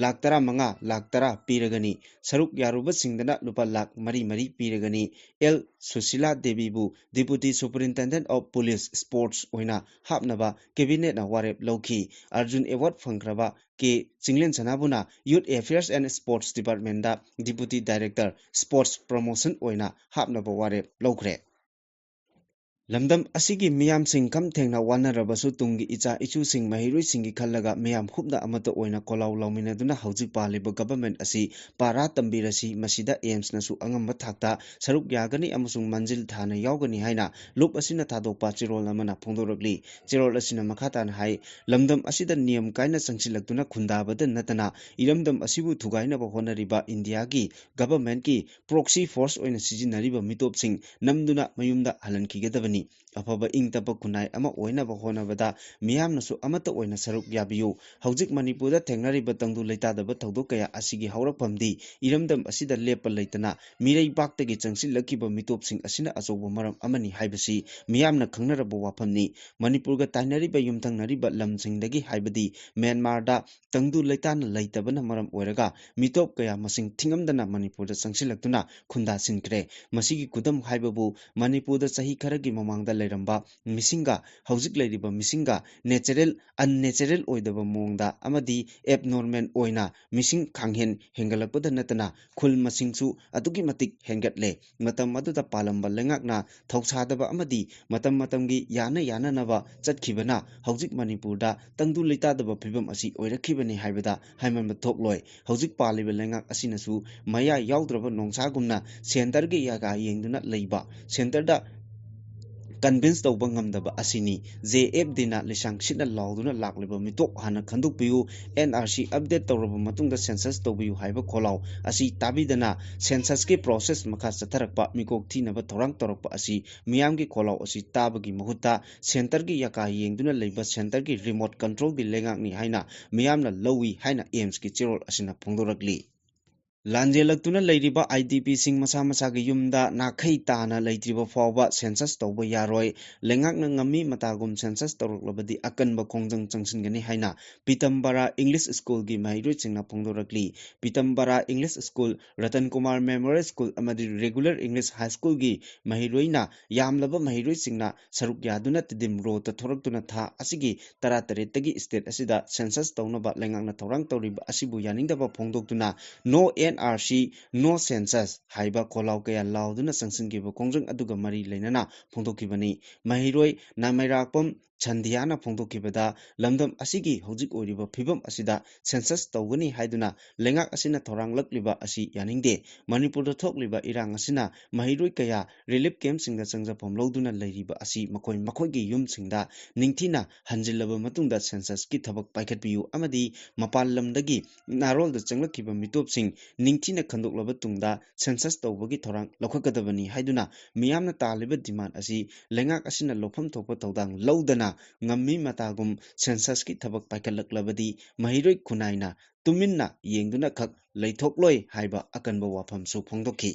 ꯂꯥꯈ ꯇꯔꯥꯃꯉꯥ, ꯂꯥꯈ ꯇꯔꯥ ꯄꯤꯔꯒꯅꯤ꯫ ꯁꯔꯨꯛ ꯌꯥꯔꯨꯕꯁꯤꯡꯗꯅ ꯂꯨꯄꯥ ꯂꯥꯈ ꯃꯔꯤ ꯃꯔꯤ ꯄꯤꯔꯒꯅꯤ꯫ ꯑꯦꯜ ꯁꯨꯁꯤꯂꯥ ꯗꯦꯕꯤꯕꯨ Deputy Superintendent of Police Sports ꯑꯣꯏꯅ ꯍꯥꯞꯅꯕ ꯀꯦꯕꯤꯅꯦꯠꯅ ꯋꯥꯔꯦꯞ ꯂꯧꯈꯤ꯫ ꯑꯔꯖꯨꯟ ꯑꯦꯋꯥꯔꯗ ꯐꯪꯈ꯭ꯔꯕ ꯀꯦ ꯆꯤꯡꯂꯦꯟꯁꯅꯥꯕꯨꯅ Youth Affairs and Sports Departmentꯗ Deputy Director Sports Promotion ꯑꯣꯏꯅ ꯍꯥꯞꯅꯕ ꯋꯥꯔꯦꯞ ꯂꯧꯈ꯭ꯔꯦ꯫ ꯂꯝꯗꯝ ꯑꯁꯤꯒꯤ ꯃꯤꯌꯥꯝꯁꯤꯡ ꯈꯝ ꯊꯦꯡꯅ ꯋꯥꯅꯔꯕꯁꯨ ꯇꯨꯡꯒꯤ ꯏꯆꯥ ꯏꯁꯨꯁꯤꯡ ꯃꯍꯩꯔꯣꯏꯁꯤꯡꯒꯤ ꯈꯜꯂꯒ ꯃꯤꯌꯥꯝ ꯍꯨꯞꯅ ꯑꯃꯠꯇ ꯑꯣꯏꯅ ꯀꯣꯂꯥꯎ ꯂꯥꯎꯃꯤꯟꯅꯗꯨꯅ ꯍꯧꯖꯤꯛ ꯄꯥꯜꯂꯤꯕ ꯒꯚꯔꯟꯃꯦꯟꯠ ꯑꯁꯤ ꯄꯥꯔꯥ ꯇꯝꯕꯤꯔꯁꯤ, ꯃꯁꯤꯗ ꯑꯦꯝꯁꯅꯁꯨ ꯑꯉꯝꯕ ꯊꯥꯛꯇ ꯁꯔꯨꯛ ꯌꯥꯒꯅꯤ ꯑꯃꯁꯨꯡ ꯃꯟꯖꯤꯜ ꯊꯥꯅ ꯌꯥꯎꯒꯅꯤ ꯍꯥꯏꯅ ꯂꯨꯞ ꯑꯁꯤꯅ ꯊꯥꯗꯣꯛꯄ ꯆꯦꯔꯣꯜ ꯑꯃꯅ ꯐꯣꯡꯗꯣꯔꯛꯂꯤ꯫ ꯆꯦꯔꯣꯜ ꯑꯁꯤꯅ ꯃꯈꯥ ꯇꯥꯅ ꯍꯥꯏ, ꯂꯝꯗꯝ ꯑꯁꯤꯗ ꯅꯤꯌꯝ ꯀꯥꯏꯅ ꯆꯪꯁꯤꯜꯂꯛꯇꯨꯅ ꯈꯨꯟꯗꯥꯕꯗ ꯅꯠꯇꯅ ꯏꯔꯝꯗꯝ ꯑꯁꯤꯕꯨ ꯊꯨꯒꯥꯏꯅꯕ ꯍꯣꯠꯅꯔꯤꯕ ꯏꯟꯗꯤꯌꯥꯒꯤ ꯒꯚꯔꯟꯃꯦꯟꯠꯀꯤ ꯄ꯭ꯔꯣꯛꯁꯤ ꯐꯣꯔꯁ ꯑꯣꯏꯅ ꯁꯤꯖꯤꯟꯅꯔꯤꯕ ꯃꯤꯇꯣꯞꯁꯤꯡ ꯅꯝꯗꯨꯅ ꯃꯌꯨꯝꯗ ꯍꯜꯍꯟꯈꯤꯒꯗꯕꯅꯤ꯫ ꯑꯐꯕ ꯏꯪ ꯇꯞꯄ ꯈꯨꯟꯅꯥꯏ ꯑꯃ ꯑꯣꯏꯅꯕ ꯍꯣꯠꯅꯕꯗ ꯃꯤꯌꯥꯝꯅꯁꯨ ꯑꯃꯠꯇ ꯑꯣꯏꯅ ꯁꯔꯨꯛ ꯌꯥꯕꯤꯌꯨ꯫ ꯍꯧꯖꯤꯛ ꯃꯅꯤꯄꯨꯔꯗ ꯊꯦꯡꯅꯔꯤꯕ ꯇꯪꯗꯨ ꯂꯩꯇꯥꯗꯕ ꯊꯧꯗꯣꯛ ꯀꯌꯥ ꯑꯁꯤꯒꯤ ꯍꯧꯔꯛꯐꯝꯗꯤ ꯏꯔꯝꯗꯝ ꯑꯁꯤꯗ ꯂꯦꯞꯄ ꯂꯩꯇꯅ ꯃꯤꯔꯩꯕꯥꯛꯇꯒꯤ ꯆꯪꯁꯤꯜꯂꯛꯈꯤꯕ ꯃꯤꯇꯣꯞꯁꯤꯡ ꯑꯁꯤꯅ ꯑꯆꯧꯕ ꯃꯔꯝ ꯑꯃꯅꯤ ꯍꯥꯏꯕꯁꯤ ꯃꯤꯌꯥꯝꯅ ꯈꯪꯅꯔꯕ ꯋꯥꯐꯝꯅꯤ꯫ ꯃꯅꯤꯄꯨꯔꯒ ꯇꯥꯏꯅꯔꯤꯕ ꯌꯨꯝꯊꯪꯅꯔꯤꯕ ꯂꯝꯁꯤꯡꯗꯒꯤ, ꯍꯥꯏꯕꯗꯤ ꯃ꯭ꯌꯥꯟꯃꯥꯔꯗ ꯇꯪꯗꯨ ꯂꯩꯇꯥꯅ ꯂꯩꯇꯕꯅ ꯃꯔꯝ ꯑꯣꯏꯔꯒ ꯃꯤꯇꯣꯞ ꯀꯌꯥ ꯃꯁꯤꯡ ꯊꯤꯉꯝꯗꯅ ꯃꯅꯤꯄꯨꯔꯗ ꯆꯪꯁꯤꯜꯂꯛꯇꯨꯅ ꯈꯨꯟꯗꯥꯁꯤꯟꯈ꯭ꯔꯦ꯫ ꯃꯁꯤꯒꯤ ꯈꯨꯗꯝ ꯍꯥꯏꯕꯕꯨ ꯃꯅꯤꯄꯨꯔꯗ ꯆꯍꯤ ꯈꯔꯒꯤ ꯃꯃꯥꯡꯗ ꯂꯩꯔꯝꯕ ꯃꯤꯁꯤꯡꯒ ꯍꯧꯖꯤꯛ ꯂꯩꯔꯤꯕ ꯃꯤꯁꯤꯡꯒ natural, unnatural ꯑꯣꯏꯗꯕ ꯃꯑꯣꯡꯗ ꯑꯃꯗꯤ abnormal ꯑꯣꯏꯅ ꯃꯤꯁꯤꯡ ꯈꯥꯡꯍꯦꯟ ꯍꯦꯟꯒꯠꯂꯛꯄꯗ ꯅꯠꯇꯅ ꯈꯨꯜ ꯃꯁꯤꯡꯁꯨ ꯑꯗꯨꯛꯀꯤ ꯃꯇꯤꯛ ꯍꯦꯟꯒꯠꯂꯦ꯫ ꯃꯇꯝ ꯑꯗꯨꯗ ꯄꯥꯜꯂꯝꯕ ꯂꯩꯉꯥꯛꯅ ꯊꯧꯁꯥꯗꯕ ꯑꯃꯗꯤ ꯃꯇꯝ ꯃꯇꯝꯒꯤ ꯌꯥꯅ ꯌꯥꯅꯅꯕ ꯆꯠꯈꯤꯕꯅ ꯍꯧꯖꯤꯛ ꯃꯅꯤꯄꯨꯔꯗ ꯇꯪꯗꯨ ꯂꯩꯇꯥꯗꯕ ꯐꯤꯕꯝ ꯑꯁꯤ ꯑꯣꯏꯔꯛꯈꯤꯕꯅꯤ ꯍꯥꯏꯕꯗ ꯍꯥꯏꯃꯟꯕ ꯊꯣꯛꯂꯣꯏ꯫ ꯍꯧꯖꯤꯛ ꯄꯥꯜꯂꯤꯕ ꯂꯩꯉꯥꯛ ꯑꯁꯤꯅꯁꯨ ꯃꯌꯥ ꯌꯥꯎꯗ꯭ꯔꯕ ꯅꯣꯡꯁꯥꯒꯨꯝꯅ centreꯒꯤ ꯌꯥꯒꯥ ꯌꯦꯡꯗꯨꯅ ꯂꯩꯕ, centreꯗ convince ꯇꯧꯕ ꯉꯝꯗꯕ ꯑꯁꯤꯅꯤ꯫ JFDꯅ ꯂꯤꯁꯥꯡ ꯁꯤꯠꯅ ꯂꯥꯎꯗꯨꯅ ꯂꯥꯛꯂꯤꯕ ꯃꯤꯇꯣꯞ ꯍꯥꯟꯅ ꯈꯟꯗꯣꯛꯄꯤꯌꯨ, NRC update ꯇꯧꯔꯕ ꯃꯇꯨꯡꯗ census ꯇꯧꯕꯤꯌꯨ ꯍꯥꯏꯕ ꯈꯣꯜꯂꯥꯎ ꯑꯁꯤ ꯇꯥꯕꯤꯗꯅ censusꯀꯤ process ꯃꯈꯥ ꯆꯠꯊꯔꯛꯄ, ꯃꯤꯀꯣꯛ ꯊꯤꯅꯕ ꯊꯧꯔꯥꯡ ꯇꯧꯔꯛꯄ ꯑꯁꯤ ꯃꯤꯌꯥꯝꯒꯤ ꯈꯣꯜꯂꯥꯎ ꯑꯁꯤ ꯇꯥꯕꯒꯤ ꯃꯍꯨꯠꯇ centreꯒꯤ ꯌꯥꯀꯥ ꯌꯦꯡꯗꯨꯅ ꯂꯩꯕ centreꯒꯤ remote controlꯒꯤ ꯂꯩꯉꯥꯛꯅꯤ ꯍꯥꯏꯅ ꯃꯤꯌꯥꯝꯅ ꯂꯧꯏ ꯍꯥꯏꯅ AIIMSꯀꯤ ꯆꯦꯔꯣꯜ ꯑꯁꯤꯅ ꯐꯣꯡꯗꯣꯔꯛꯂꯤ꯫ ꯂꯥꯟꯖꯦꯜꯂꯛꯇꯨꯅ ꯂꯩꯔꯤꯕ IDPꯁꯤꯡ ꯃꯁꯥ ꯃꯁꯥꯒꯤ ꯌꯨꯝꯗ ꯅꯥꯈꯩ ꯇꯥꯅ ꯂꯩꯇ꯭ꯔꯤꯕ ꯐꯥꯎꯕ census ꯇꯧꯕ ꯌꯥꯔꯣꯏ꯫ ꯂꯩꯉꯥꯛꯅ ꯉꯝꯃꯤ ꯃꯇꯥꯒꯨꯝ census ꯇꯧꯔꯛꯂꯕꯗꯤ ꯑꯀꯟꯕ ꯈꯣꯡꯖꯪ ꯆꯪꯁꯤꯟꯒꯅꯤ ꯍꯥꯏꯅ ꯄꯤꯇꯝꯕꯔꯥ English Schoolꯒꯤ ꯃꯍꯩꯔꯣꯏꯁꯤꯡꯅ ꯐꯣꯡꯗꯣꯔꯛꯂꯤ꯫ ꯄꯤꯇꯝꯕꯔꯥ English School Ratan Kumar Memorial School ꯑꯃꯗꯤ Regular English High Schoolꯒꯤ ꯃꯍꯩꯔꯣꯏꯅ ꯌꯥꯝꯂꯕ ꯃꯍꯩꯔꯣꯏꯁꯤꯡꯅ ꯁꯔꯨꯛ ꯌꯥꯗꯨꯅ ꯇꯤꯗꯤꯝ ꯔꯣꯗꯇ ꯊꯣꯔꯛꯇꯨꯅ ꯊꯥ ꯑꯁꯤꯒꯤ ꯇꯔꯥꯇꯔꯦꯠꯇꯒꯤ state ꯑꯁꯤꯗ census ꯇꯧꯅꯕ ꯂꯩꯉꯥꯛꯅ ꯊꯧꯔꯥꯡ ꯇꯧꯔꯤꯕ ꯑꯁꯤꯕꯨ ꯌꯥꯅꯤꯡꯗꯕ ꯐꯣꯡꯗꯣꯛꯇꯨꯅ No NRC, No Census ꯍꯥꯏꯕ ꯈꯣꯜꯂꯥꯎ ꯀꯌꯥ ꯂꯥꯎꯗꯨꯅ ꯆꯪꯁꯤꯟꯈꯤꯕ ꯈꯣꯡꯖꯪ ꯑꯗꯨꯒ ꯃꯔꯤ ꯂꯩꯅꯅ ꯐꯣꯡꯗꯣꯛꯈꯤꯕꯅꯤ꯫ ꯃꯍꯩꯔꯣꯏ ꯅꯥꯃꯩꯔꯥꯛꯄꯝ ꯁꯟꯙ꯭ꯌꯥꯅ ꯐꯣꯡꯗꯣꯛꯈꯤꯕꯗ, ꯂꯝꯗꯝ ꯑꯁꯤꯒꯤ ꯍꯧꯖꯤꯛ ꯑꯣꯏꯔꯤꯕ ꯐꯤꯕꯝ ꯑꯁꯤꯗ ꯁꯦꯟꯁꯁ ꯇꯧꯒꯅꯤ ꯍꯥꯏꯗꯨꯅ ꯂꯩꯉꯥꯛ ꯑꯁꯤꯅ ꯊꯧꯔꯥꯡꯂꯛꯂꯤꯕ ꯑꯁꯤ ꯌꯥꯅꯤꯡꯗꯦ꯫ ꯃꯅꯤꯄꯨꯔꯗ ꯊꯣꯛꯂꯤꯕ ꯏꯔꯥꯡ ꯑꯁꯤꯅ ꯃꯍꯩꯔꯣꯏ ꯀꯌꯥ ꯔꯤꯂꯤꯐ ꯀꯦꯝꯞꯁꯤꯡꯗ ꯆꯪꯖꯐꯝ ꯂꯧꯗꯨꯅ ꯂꯩꯔꯤꯕ ꯑꯁꯤ ꯃꯈꯣꯏ ꯃꯈꯣꯏꯒꯤ ꯌꯨꯝꯁꯤꯡꯗ ꯅꯤꯡꯊꯤꯅ ꯍꯟꯖꯤꯜꯂꯕ ꯃꯇꯨꯡꯗ ꯁꯦꯟꯁꯁꯀꯤ ꯊꯕꯛ ꯄꯥꯏꯈꯠꯄꯤꯌꯨ ꯑꯃꯗꯤ ꯃꯄꯥꯟ ꯂꯝꯗꯒꯤ ꯅꯥꯔꯣꯜꯗ ꯆꯪꯂꯛꯈꯤꯕ ꯃꯤꯇꯣꯞꯁꯤꯡ ꯅꯤꯡꯊꯤꯅ ꯈꯟꯗꯣꯛꯂꯕ ꯇꯨꯡꯗ ꯁꯦꯟꯁꯁ ꯇꯧꯕꯒꯤ ꯊꯧꯔꯥꯡ ꯂꯧꯈꯠꯀꯗꯕꯅꯤ ꯍꯥꯏꯗꯨꯅ ꯃꯤꯌꯥꯝꯅ ꯇꯥꯜꯂꯤꯕ ꯗꯤꯃꯥꯟ ꯑꯁꯤ ꯂꯩꯉꯥꯛ ꯑꯁꯤꯅ ꯂꯧꯐꯝ ꯊꯣꯛꯄ ꯊꯧꯗꯥꯡ ꯂꯧꯗꯅ ꯉꯝꯃꯤ ꯃꯇꯥꯒꯨꯝ ꯁꯦꯟꯁꯁꯀꯤ ꯊꯕꯛ ꯄꯥꯏꯈꯠꯂꯛꯂꯕꯗꯤ ꯃꯍꯩꯔꯣꯏ ꯈꯨꯟꯅꯥꯏꯅ ꯇꯨꯃꯤꯟꯅ ꯌꯦꯡꯗꯨꯅ ꯈꯛ ꯂꯩꯊꯣꯛꯂꯣꯏ ꯍꯥꯏꯕ ꯑꯀꯟꯕ ꯋꯥꯐꯝꯁꯨ ꯐꯣꯡꯗꯣꯛꯈꯤ꯫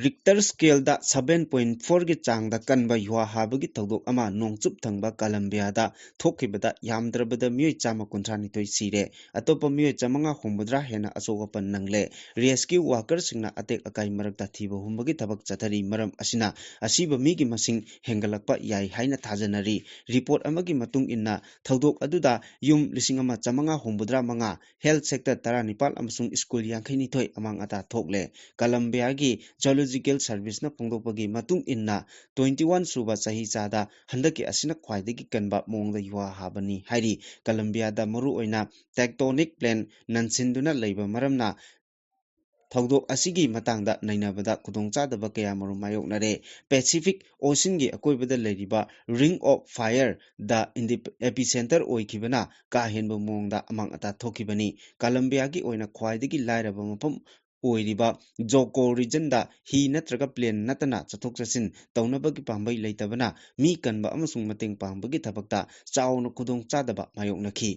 ꯔꯤꯛꯇꯔ ꯁ꯭ꯀꯦꯜꯗ ꯁꯚꯦꯟ ꯄꯣꯏꯟꯠ ꯐꯣꯔꯒꯤ ꯆꯥꯡꯗ ꯀꯟꯕ ꯌꯨꯍꯥ ꯍꯥꯕꯒꯤ ꯊꯧꯗꯣꯛ ꯑꯃ ꯅꯣꯡꯆꯨꯞ ꯊꯪꯕ ꯀꯂꯝꯕꯤꯌꯥꯗ ꯊꯣꯛꯈꯤꯕꯗ ꯌꯥꯝꯗ꯭ꯔꯕꯗ ꯃꯤꯑꯣꯏ ꯆꯥꯝꯃ ꯀꯨꯟꯊ꯭ꯔꯥ ꯅꯤꯊꯣꯏ ꯁꯤꯔꯦ꯫ ꯑꯇꯣꯞꯄ ꯃꯤꯑꯣꯏ ꯆꯥꯃꯉꯥ ꯍꯨꯝꯐꯨꯇꯔꯥ ꯍꯦꯟꯅ ꯑꯆꯣꯛ ꯑꯄꯟ ꯅꯪꯂꯦ꯫ ꯔꯦꯁꯀ꯭ꯌꯨ ꯋꯥꯀꯔꯁꯤꯡꯅ ꯑꯇꯦꯛ ꯑꯀꯥꯏ ꯃꯔꯛꯇ ꯊꯤꯕ ꯍꯨꯝꯕꯒꯤ ꯊꯕꯛ ꯆꯠꯊꯔꯤ꯫ ꯃꯔꯝ ꯑꯁꯤꯅ ꯑꯁꯤꯕ ꯃꯤꯒꯤ ꯃꯁꯤꯡ ꯍꯦꯟꯒꯠꯂꯛꯄ ꯌꯥꯏ ꯍꯥꯏꯅ ꯊꯥꯖꯅꯔꯤ꯫ ꯔꯤꯄꯣꯔꯠ ꯑꯃꯒꯤ ꯃꯇꯨꯡ ꯏꯟꯅ, ꯊꯧꯗꯣꯛ ꯑꯗꯨꯗ ꯌꯨꯝ ꯂꯤꯁꯤꯡ ꯑꯃ ꯆꯥꯃꯉꯥ ꯍꯨꯝꯐꯨꯇꯔꯥ ꯃꯉꯥ, ꯍꯦꯜꯊ ꯁꯦꯛꯇꯔ ꯇꯔꯥꯅꯤꯄꯥꯜ ꯑꯃꯁꯨꯡ ꯁ꯭ꯀꯨꯜ ꯌꯥꯡꯈꯩꯅꯤꯊꯣꯏ ꯑꯃꯥꯡ ꯑꯇꯥ ꯊꯣꯛꯂꯦ꯫ ꯀꯂꯝꯕꯤꯌꯥꯒꯤ ꯖꯤꯑꯣꯂꯣꯖꯤꯀꯦꯜ ꯁꯔꯚꯤꯁꯅ ꯐꯣꯡꯗꯣꯛꯄꯒꯤ ꯃꯇꯨꯡ ꯏꯟꯅ, ꯇ꯭ꯋꯦꯟꯇꯤ ꯋꯥꯟ ꯁꯨꯕ ꯆꯍꯤ ꯆꯥꯗ ꯍꯟꯗꯛꯀꯤ ꯑꯁꯤꯅ ꯈ꯭ꯋꯥꯏꯗꯒꯤ ꯀꯟꯕ ꯃꯑꯣꯡꯗ ꯌꯨꯍꯥ ꯍꯥꯕꯅꯤ ꯍꯥꯏꯔꯤ꯫ ꯀꯂꯝꯕꯤꯌꯥꯗ ꯃꯔꯨꯑꯣꯏꯅ ꯇꯦꯛꯇꯣꯅꯤꯛ ꯄ꯭ꯂꯦꯟ ꯅꯟꯁꯤꯟꯗꯨꯅ ꯂꯩꯕ ꯃꯔꯝꯅ, ꯊꯧꯗꯣꯛ ꯑꯁꯤꯒꯤ ꯃꯇꯥꯡꯗ ꯅꯩꯅꯕꯗ ꯈꯨꯗꯣꯡꯆꯥꯗꯕ ꯀꯌꯥꯃꯔꯨꯝ ꯃꯥꯌꯣꯛꯅꯔꯦ꯫ ꯄꯦꯁꯤꯐꯤꯛ ꯑꯣꯁꯤꯟꯒꯤ ꯑꯀꯣꯏꯕꯗ ꯂꯩꯔꯤꯕ ꯔꯤꯡ ꯑꯣꯐ ꯐꯥꯌꯔꯗ ꯏꯟꯗꯤ-, ꯑꯦꯄꯤꯁꯦꯟꯇꯔ ꯑꯣꯏꯈꯤꯕꯅ ꯀꯥ ꯍꯦꯟꯕ ꯃꯑꯣꯡꯗ ꯑꯃꯥꯡ ꯑꯇꯥ ꯊꯣꯛꯈꯤꯕꯅꯤ꯫ ꯀꯂꯝꯕꯤꯌꯥꯒꯤ ꯑꯣꯏꯅ ꯈ꯭ꯋꯥꯏꯗꯒꯤ ꯂꯥꯏꯔꯕ ꯃꯐꯝ ꯑꯣꯏꯔꯤꯕ ꯖꯣꯀꯣ ꯔꯤꯖꯟꯗ ꯍꯤ ꯅꯠꯇ꯭ꯔꯒ ꯄ꯭ꯂꯦꯟ ꯅꯠꯇꯅ ꯆꯠꯊꯣꯛ ꯆꯠꯁꯤꯟ ꯇꯧꯅꯕꯒꯤ ꯄꯥꯝꯕꯩ ꯂꯩꯇꯕꯅ ꯃꯤ ꯀꯟꯕ ꯑꯃꯁꯨꯡ ꯃꯇꯦꯡ ꯄꯥꯡꯕꯒꯤ ꯊꯕꯛꯇ ꯆꯥꯎꯅ ꯈꯨꯗꯣꯡꯆꯥꯗꯕ ꯃꯥꯌꯣꯛꯅꯈꯤ꯫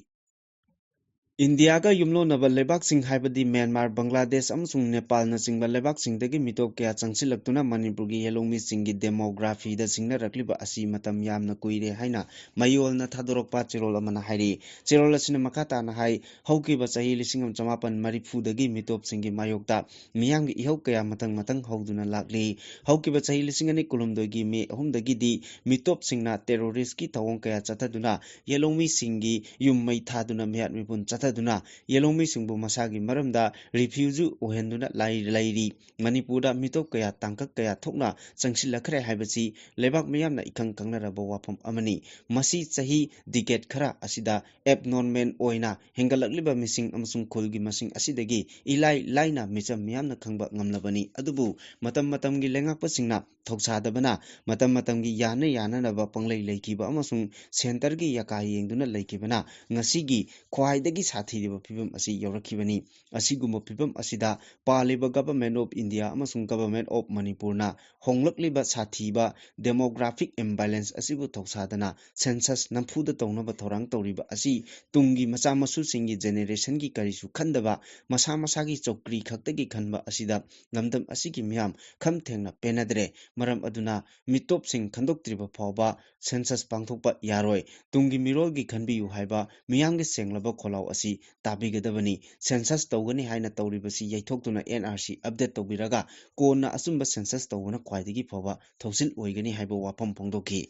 ꯏꯟꯗꯤꯌꯥꯒ ꯌꯨꯝꯂꯣꯟꯅꯕ ꯂꯩꯕꯥꯛꯁꯤꯡ ꯍꯥꯏꯕꯗꯤ ꯃ꯭ꯌꯥꯟꯃꯥꯔ, ꯕꯪꯒ꯭ꯂꯥꯗꯦꯁ ꯑꯃꯁꯨꯡ ꯅꯦꯄꯥꯜꯅꯆꯤꯡꯕ ꯂꯩꯕꯥꯛꯁꯤꯡꯗꯒꯤ ꯃꯤꯇꯣꯞ ꯀꯌꯥ ꯆꯪꯁꯤꯜꯂꯛꯇꯨꯅ ꯃꯅꯤꯄꯨꯔꯒꯤ ꯌꯦꯜꯍꯧꯃꯤꯁꯤꯡꯒꯤ ꯗꯦꯃꯣꯒ꯭ꯔꯥꯐꯤꯗ ꯁꯤꯡꯅꯔꯛꯂꯤꯕ ꯑꯁꯤ ꯃꯇꯝ ꯌꯥꯝꯅ ꯀꯨꯏꯔꯦ ꯍꯥꯏꯅ ꯃꯌꯣꯜꯅ ꯊꯥꯗꯣꯔꯛꯄ ꯆꯦꯔꯣꯜ ꯑꯃꯅ ꯍꯥꯏꯔꯤ꯫ ꯆꯦꯔꯣꯜ ꯑꯁꯤꯅ ꯃꯈꯥ ꯇꯥꯅ ꯍꯥꯏ, ꯍꯧꯈꯤꯕ ꯆꯍꯤ ꯂꯤꯁꯤꯡ ꯑꯃ ꯆꯃꯥꯄꯟ ꯃꯔꯤꯐꯨꯗꯒꯤ ꯃꯤꯇꯣꯞꯁꯤꯡꯒꯤ ꯃꯥꯌꯣꯛꯇ ꯃꯤꯌꯥꯝꯒꯤ ꯏꯍꯧ ꯀꯌꯥ ꯃꯊꯪ ꯃꯊꯪ ꯍꯧꯗꯨꯅ ꯂꯥꯛꯂꯤ꯫ ꯍꯧꯈꯤꯕ ꯆꯍꯤ ꯂꯤꯁꯤꯡ ꯑꯅꯤ ꯀꯨꯟꯍꯨꯝꯗꯣꯏꯒꯤ ꯃꯦ ꯑꯍꯨꯝꯗꯒꯤꯗꯤ ꯃꯤꯇꯣꯞꯁꯤꯡꯅ ꯇꯦꯔꯣꯔꯤꯁ꯭ꯠꯀꯤ ꯊꯧꯑꯣꯡ ꯀꯌꯥ ꯆꯠꯊꯗꯨꯅ ꯌꯦꯜꯍꯧꯃꯤꯁꯤꯡꯒꯤ ꯌꯨꯝ ꯃꯩ ꯊꯥꯗꯨꯅ ꯃꯤꯍꯥꯠ ꯃꯤꯄꯨꯟ ꯆꯠꯊ- ꯊꯥꯗꯨꯅ ꯌꯦꯜꯍꯧꯃꯤꯁꯤꯡꯕꯨ ꯃꯁꯥꯒꯤ ꯃꯔꯝꯗ ꯔꯤꯐ꯭ꯌꯨꯖꯤ ꯑꯣꯏꯍꯟꯗꯨꯅ ꯂꯩ-, ꯂꯩꯔꯤ꯫ ꯃꯅꯤꯄꯨꯔꯗ ꯃꯤꯇꯣꯞ ꯀꯌꯥ, ꯇꯥꯡꯀꯛ ꯀꯌꯥ ꯊꯣꯛꯅ ꯆꯪꯁꯤꯜꯂꯛꯈ꯭ꯔꯦ ꯍꯥꯏꯕꯁꯤ ꯂꯩꯕꯥꯛ ꯃꯤꯌꯥꯝꯅ ꯏꯈꯪ ꯈꯪꯅꯔꯕ ꯋꯥꯐꯝ ꯑꯃꯅꯤ꯫ ꯃꯁꯤ ꯆꯍꯤ ꯗꯤꯀꯦꯠ ꯈꯔ ꯑꯁꯤꯗ ꯑꯦꯕꯅꯣꯔꯃꯦꯜ ꯑꯣꯏꯅ ꯍꯦꯟꯒꯠꯂꯛꯂꯤꯕ ꯃꯤꯁꯤꯡ ꯑꯃꯁꯨꯡ ꯈꯨꯜꯒꯤ ꯃꯁꯤꯡ ꯑꯁꯤꯗꯒꯤ ꯏꯂꯥꯏ ꯂꯥꯏꯅ ꯃꯤꯆꯝ ꯃꯤꯌꯥꯝꯅ ꯈꯪꯕ ꯉꯝꯂꯕꯅꯤ꯫ ꯑꯗꯨꯕꯨ ꯃꯇꯝ ꯃꯇꯝꯒꯤ ꯂꯩꯉꯥꯛꯄꯁꯤꯡꯅ ꯊꯧꯁꯥꯗꯕꯅ, ꯃꯇꯝ ꯃꯇꯝꯒꯤ ꯌꯥꯅ ꯌꯥꯅꯅꯕ ꯄꯪꯂꯩ ꯂꯩꯈꯤꯕ ꯑꯃꯁꯨꯡ ꯁꯦꯟꯇꯔꯒꯤ ꯌꯥꯀꯥ ꯌꯦꯡꯗꯨꯅ ꯂꯩꯈꯤꯕꯅ ꯉꯁꯤꯒꯤ ꯈ꯭ꯋꯥꯏꯗꯒꯤ ꯁꯥꯊꯤꯔꯕ ꯐꯤꯕꯝ ꯑꯁꯤ ꯌꯧꯔꯛꯈꯤꯕꯅꯤ꯫ ꯑꯁꯤꯒꯨꯝꯕ ꯐꯤꯕꯝ ꯑꯁꯤꯗ ꯄꯥꯜꯂꯤꯕ Government of India ꯑꯃꯁꯨꯡ Government of ꯃꯅꯤꯄꯨꯔꯅ ꯍꯣꯡꯂꯛꯂꯤꯕ ꯁꯥꯊꯤꯕ demographic imbalance ꯑꯁꯤꯕꯨ ꯊꯧꯁꯥꯗꯅ census ꯅꯝꯐꯨꯗ ꯇꯧꯅꯕ ꯊꯧꯔꯥꯡ ꯇꯧꯔꯤꯕ ꯑꯁꯤ ꯇꯨꯡꯒꯤ ꯃꯆꯥ ꯃꯁꯨꯁꯤꯡꯒꯤ generationꯒꯤ ꯀꯔꯤꯁꯨ ꯈꯟꯗꯕ, ꯃꯁꯥ ꯃꯁꯥꯒꯤ ꯆꯧꯀ꯭ꯔꯤ ꯈꯛꯇꯒꯤ ꯈꯟꯕ ꯑꯁꯤꯗ ꯂꯝꯗꯝ ꯑꯁꯤꯒꯤ ꯃꯤꯌꯥꯝ ꯈꯝ ꯊꯦꯡꯅ ꯄꯦꯟꯅꯗ꯭ꯔꯦ꯫ ꯃꯔꯝ ꯑꯗꯨꯅ ꯃꯤꯇꯣꯞꯁꯤꯡ ꯈꯟꯗꯣꯛꯇ꯭ꯔꯤꯕ ꯐꯥꯎꯕ census ꯄꯥꯡꯊꯣꯛꯄ ꯌꯥꯔꯣꯏ꯫ ꯇꯨꯡꯒꯤ ꯃꯤꯔꯣꯜꯒꯤ ꯈꯟꯕꯤꯌꯨ ꯍꯥꯏꯕ ꯃꯤꯌꯥꯝꯒꯤ ꯁꯦꯡꯂꯕ ꯈꯣꯜꯂꯥꯎ ꯑꯁꯤ ꯇꯥꯕꯤꯒꯗꯕꯅꯤ꯫ Census ꯇꯧꯒꯅꯤ ꯍꯥꯏꯅ ꯇꯧꯔꯤꯕꯁꯤ ꯌꯩꯊꯣꯛꯇꯨꯅ N R C update ꯇꯧꯕꯤꯔꯒ ꯀꯣꯟꯅ ꯑꯆꯨꯝꯕ census ꯇꯧꯕꯅ ꯈ꯭ꯋꯥꯏꯗꯒꯤ ꯐꯕ ꯊꯧꯁꯤꯜ ꯑꯣꯏꯒꯅꯤ ꯍꯥꯏꯕ ꯋꯥꯐꯝ ꯐꯣꯡꯗꯣꯛꯈꯤ꯫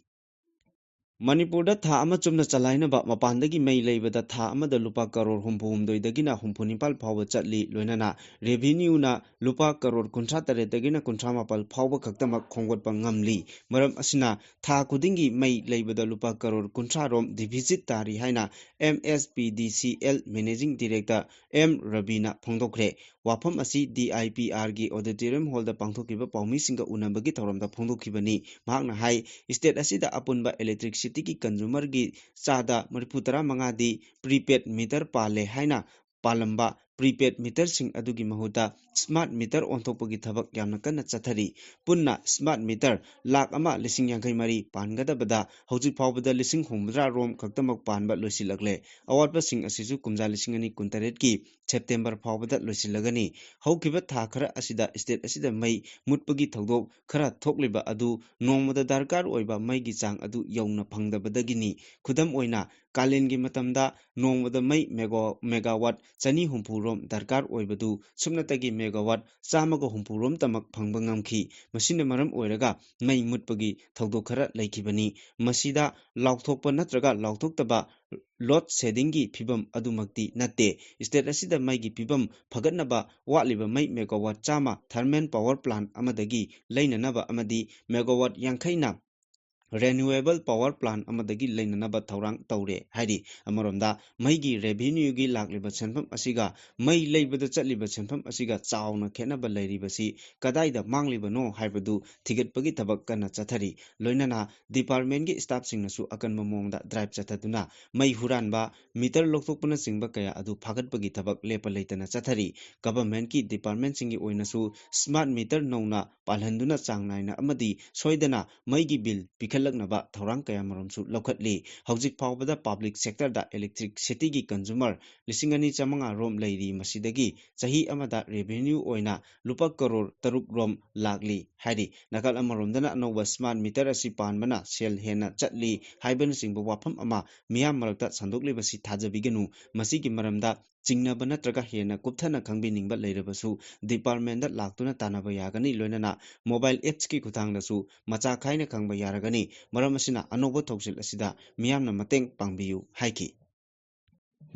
ꯃꯅꯤꯄꯨꯔꯗ ꯊꯥ ꯑꯃ ꯆꯨꯞꯅ ꯆꯂꯥꯏꯅꯕ ꯃꯄꯥꯟꯗꯒꯤ ꯃꯩ ꯂꯩꯕꯗ ꯊꯥ ꯑꯃꯗ ꯂꯨꯄꯥ ꯀꯔꯣꯔ ꯍꯨꯝꯐꯨ ꯍꯨꯝꯗꯣꯏꯗꯒꯤꯅ ꯍꯨꯝꯐꯨ ꯅꯤꯄꯥꯜ ꯐꯥꯎꯕ ꯆꯠꯂꯤ꯫ ꯂꯣꯏꯅꯅ revenueꯅ ꯂꯨꯄꯥ ꯀꯔꯣꯔ ꯀꯨꯟꯊ꯭ꯔꯥ ꯇꯔꯦꯠꯇꯒꯤꯅ ꯀꯨꯟꯊ꯭ꯔꯥ ꯃꯥꯄꯜ ꯐꯥꯎꯕ ꯈꯛꯇꯃꯛ ꯈꯣꯝꯒꯠꯄ ꯉꯝꯂꯤ꯫ ꯃꯔꯝ ꯑꯁꯤꯅ ꯊꯥ ꯈꯨꯗꯤꯡꯒꯤ ꯃꯩ ꯂꯩꯕꯗ ꯂꯨꯄꯥ ꯀꯔꯣꯔ ꯀꯨꯟꯊ꯭ꯔꯥ ꯔꯣꯝ deficit ꯇꯥꯔꯤ ꯍꯥꯏꯅ M S P D C L Managing Director M ꯔꯕꯤꯅ ꯐꯣꯡꯗꯣꯛꯈ꯭ꯔꯦ꯫ ꯋꯥꯐꯝ ꯑꯁꯤ D I P Rꯒꯤ auditorium hallꯗ ꯄꯥꯡꯊꯣꯛꯈꯤꯕ ꯄꯥꯎꯃꯤꯁꯤꯡꯒ ꯎꯅꯕꯒꯤ ꯊꯧꯔꯝꯗ ꯐꯣꯡꯗꯣꯛꯈꯤꯕꯅꯤ꯫ ꯃꯍꯥꯛꯅ ꯍꯥꯏ, state ꯑꯁꯤꯗ ꯑꯄꯨꯟꯕ electricityꯒꯤ consumerꯒꯤ ꯆꯥꯗ ꯃꯔꯤꯐꯨ ꯇꯔꯥ ꯃꯉꯥꯗꯤ prepaid meter ꯄꯥꯜꯂꯦ ꯍꯥꯏꯅ ꯄꯥꯜꯂꯝꯕ prepaid meterꯁꯤꯡ ꯑꯗꯨꯒꯤ ꯃꯍꯨꯠꯇ smart meter ꯑꯣꯟꯊꯣꯛꯄꯒꯤ ꯊꯕꯛ ꯌꯥꯝꯅ ꯀꯟꯅ ꯆꯠꯊꯔꯤ꯫ ꯄꯨꯟꯅ smart meter ꯂꯥꯈ ꯑꯃ ꯂꯤꯁꯤꯡ ꯌꯥꯡꯈꯩ ꯃꯔꯤ ꯄꯥꯟꯒꯗꯕꯗ ꯍꯧꯖꯤꯛ ꯐꯥꯎꯕꯗ ꯂꯤꯁꯤꯡ ꯍꯨꯝꯐꯨꯇꯔꯥ ꯔꯣꯝ ꯈꯛꯇꯃꯛ ꯄꯥꯟꯕ ꯂꯣꯏꯁꯤꯜꯂꯛꯂꯦ꯫ ꯑꯋꯥꯠꯄꯁꯤꯡ ꯑꯁꯤꯁꯨ ꯀꯨꯝꯖꯥ ꯂꯤꯁꯤꯡ ꯑꯅꯤ ꯀꯨꯟꯇꯔꯦꯠꯀꯤ September ꯐꯥꯎꯕꯗ ꯂꯣꯏꯁꯤꯜꯂꯒꯅꯤ꯫ ꯍꯧꯈꯤꯕ ꯊꯥ ꯈꯔ ꯑꯁꯤꯗ state ꯑꯁꯤꯗ ꯃꯩ ꯃꯨꯠꯄꯒꯤ ꯊꯧꯗꯣꯛ ꯈꯔ ꯊꯣꯛꯂꯤꯕ ꯑꯗꯨ ꯅꯣꯡꯃꯗ ꯗꯔꯀꯥꯔ ꯑꯣꯏꯕ ꯃꯩꯒꯤ ꯆꯥꯡ ꯑꯗꯨ ꯌꯧꯅ ꯐꯪꯗꯕꯗꯒꯤꯅꯤ꯫ ꯈꯨꯗꯝ ꯑꯣꯏꯅ, ꯀꯥꯂꯦꯟꯒꯤ ꯃꯇꯝꯗ ꯅꯣꯡꯃꯗ ꯃꯩ mega-, megawatt ꯆꯅꯤ ꯍꯨꯝꯐꯨ ꯔꯣꯝ ꯗꯔꯀꯥꯔ ꯑꯣꯏꯕꯗꯨ ꯁꯨꯞꯅꯇꯒꯤ megawatt ꯆꯥꯝꯃꯒ ꯍꯨꯝꯐꯨ ꯔꯣꯝꯇꯃꯛ ꯐꯪꯕ ꯉꯝꯈꯤ꯫ ꯃꯁꯤꯅ ꯃꯔꯝ ꯑꯣꯏꯔꯒ ꯃꯩ ꯃꯨꯠꯄꯒꯤ ꯊꯧꯗꯣꯛ ꯈꯔ ꯂꯩꯈꯤꯕꯅꯤ꯫ ꯃꯁꯤꯗ ꯂꯥꯎꯊꯣꯛꯄ ꯅꯠꯇ꯭ꯔꯒ ꯂꯥꯎꯊꯣꯛꯇꯕ load sheddingꯒꯤ ꯐꯤꯕꯝ ꯑꯗꯨꯃꯛꯇꯤ ꯅꯠꯇꯦ꯫ State ꯑꯁꯤꯗ ꯃꯩꯒꯤ ꯐꯤꯕꯝ ꯐꯒꯠꯅꯕ ꯋꯥꯠꯂꯤꯕ ꯃꯩ megawatt ꯆꯥꯝꯃ thermal power plant ꯑꯃꯗꯒꯤ ꯂꯩꯅꯅꯕ ꯑꯃꯗꯤ megawatt ꯌꯥꯡꯈꯩꯅ renewable power plant ꯑꯃꯗꯒꯤ ꯂꯩꯅꯅꯕ ꯊꯧꯔꯥꯡ ꯇꯧꯔꯦ ꯍꯥꯏꯔꯤ꯫ ꯑꯃꯔꯣꯝꯗ ꯃꯩꯒꯤ revenueꯒꯤ ꯂꯥꯛꯂꯤꯕ ꯁꯦꯟꯐꯝ ꯑꯁꯤꯒ ꯃꯩ ꯂꯩꯕꯗ ꯆꯠꯂꯤꯕ ꯁꯦꯟꯐꯝ ꯑꯁꯤꯒ ꯆꯥꯎꯅ ꯈꯦꯠꯅꯕ ꯂꯩꯔꯤꯕꯁꯤ ꯀꯗꯥꯏꯗ ꯃꯥꯡꯂꯤꯕꯅꯣ ꯍꯥꯏꯕꯗꯨ ꯊꯤꯒꯠꯄꯒꯤ ꯊꯕꯛ ꯀꯟꯅ ꯆꯠꯊꯔꯤ꯫ ꯂꯣꯏꯅꯅ departmentꯀꯤ staffꯁꯤꯡꯅꯁꯨ ꯑꯀꯟꯕ ꯃꯑꯣꯡꯗ drive ꯆꯠꯊꯗꯨꯅ ꯃꯩ ꯍꯨꯔꯥꯟꯕ, meter ꯂꯧꯊꯣꯛꯄꯅꯆꯤꯡꯕ ꯀꯌꯥ ꯑꯗꯨ ꯐꯥꯒꯠꯄꯒꯤ ꯊꯕꯛ ꯂꯦꯞꯄ ꯂꯩꯇꯅ ꯆꯠꯊꯔꯤ꯫ Governmentꯀꯤ departmentꯁꯤꯡꯒꯤ ꯑꯣꯏꯅꯁꯨ smart meter ꯅꯧꯅ ꯄꯥꯜꯍꯟꯗꯨꯅ ꯆꯥꯡ ꯅꯥꯏꯅ ꯑꯃꯗꯤ ꯁꯣꯏꯗꯅ ꯃꯩꯒꯤ bill ꯄꯤꯈꯠꯂꯛꯅꯕ ꯊꯧꯔꯥꯡ ꯀꯌꯥꯃꯔꯨꯝꯁꯨ ꯂꯧꯈꯠꯂꯤ꯫ ꯍꯧꯖꯤꯛ ꯐꯥꯎꯕꯗ public sectorꯗ electricityꯒꯤ consumer ꯂꯤꯁꯤꯡ ꯑꯅꯤ ꯆꯥꯃꯉꯥ ꯔꯣꯝ ꯂꯩꯔꯤ꯫ ꯃꯁꯤꯗꯒꯤ ꯆꯍꯤ ꯑꯃꯗ revenue ꯑꯣꯏꯅ ꯂꯨꯄꯥ ꯀꯔꯣꯔ ꯇꯔꯨꯛ ꯔꯣꯝ ꯂꯥꯛꯂꯤ ꯍꯥꯏꯔꯤ꯫ ꯅꯥꯀꯜ ꯑꯃꯔꯣꯝꯗꯅ ꯑꯅꯧꯕ smart meter ꯑꯁꯤ ꯄꯥꯟꯕꯅ ꯁꯦꯜ ꯍꯦꯟꯅ ꯆꯠꯂꯤ ꯍꯥꯏꯕꯅꯆꯤꯡꯕ ꯋꯥꯐꯝ ꯑꯃ ꯃꯤꯌꯥꯝ ꯃꯔꯛꯇ ꯁꯟꯗꯣꯛꯂꯤꯕꯁꯤ ꯊꯥꯖꯕꯤꯒꯅꯨ꯫ ꯃꯁꯤꯒꯤ ꯃꯔꯝꯗ ꯆꯤꯡꯅꯕ ꯅꯠꯇ꯭ꯔꯒ ꯍꯦꯟꯅ ꯀꯨꯞꯊꯅ ꯈꯪꯕꯤꯅꯤꯡꯕ ꯂꯩꯔꯕꯁꯨ departmentꯗ ꯂꯥꯛꯇꯨꯅ ꯇꯥꯟꯅꯕ ꯌꯥꯒꯅꯤ꯫ ꯂꯣꯏꯅꯅ mobile appsꯀꯤ ꯈꯨꯠꯊꯥꯡꯗꯁꯨ ꯃꯆꯥ ꯈꯥꯏꯅ ꯈꯪꯕ ꯌꯥꯔꯒꯅꯤ꯫ ꯃꯔꯝ ꯑꯁꯤꯅ ꯑꯅꯧꯕ ꯊꯧꯁꯤꯜ ꯑꯁꯤꯗ ꯃꯤꯌꯥꯝꯅ ꯃꯇꯦꯡ ꯄꯥꯡꯕꯤꯌꯨ ꯍꯥꯏꯈꯤ꯫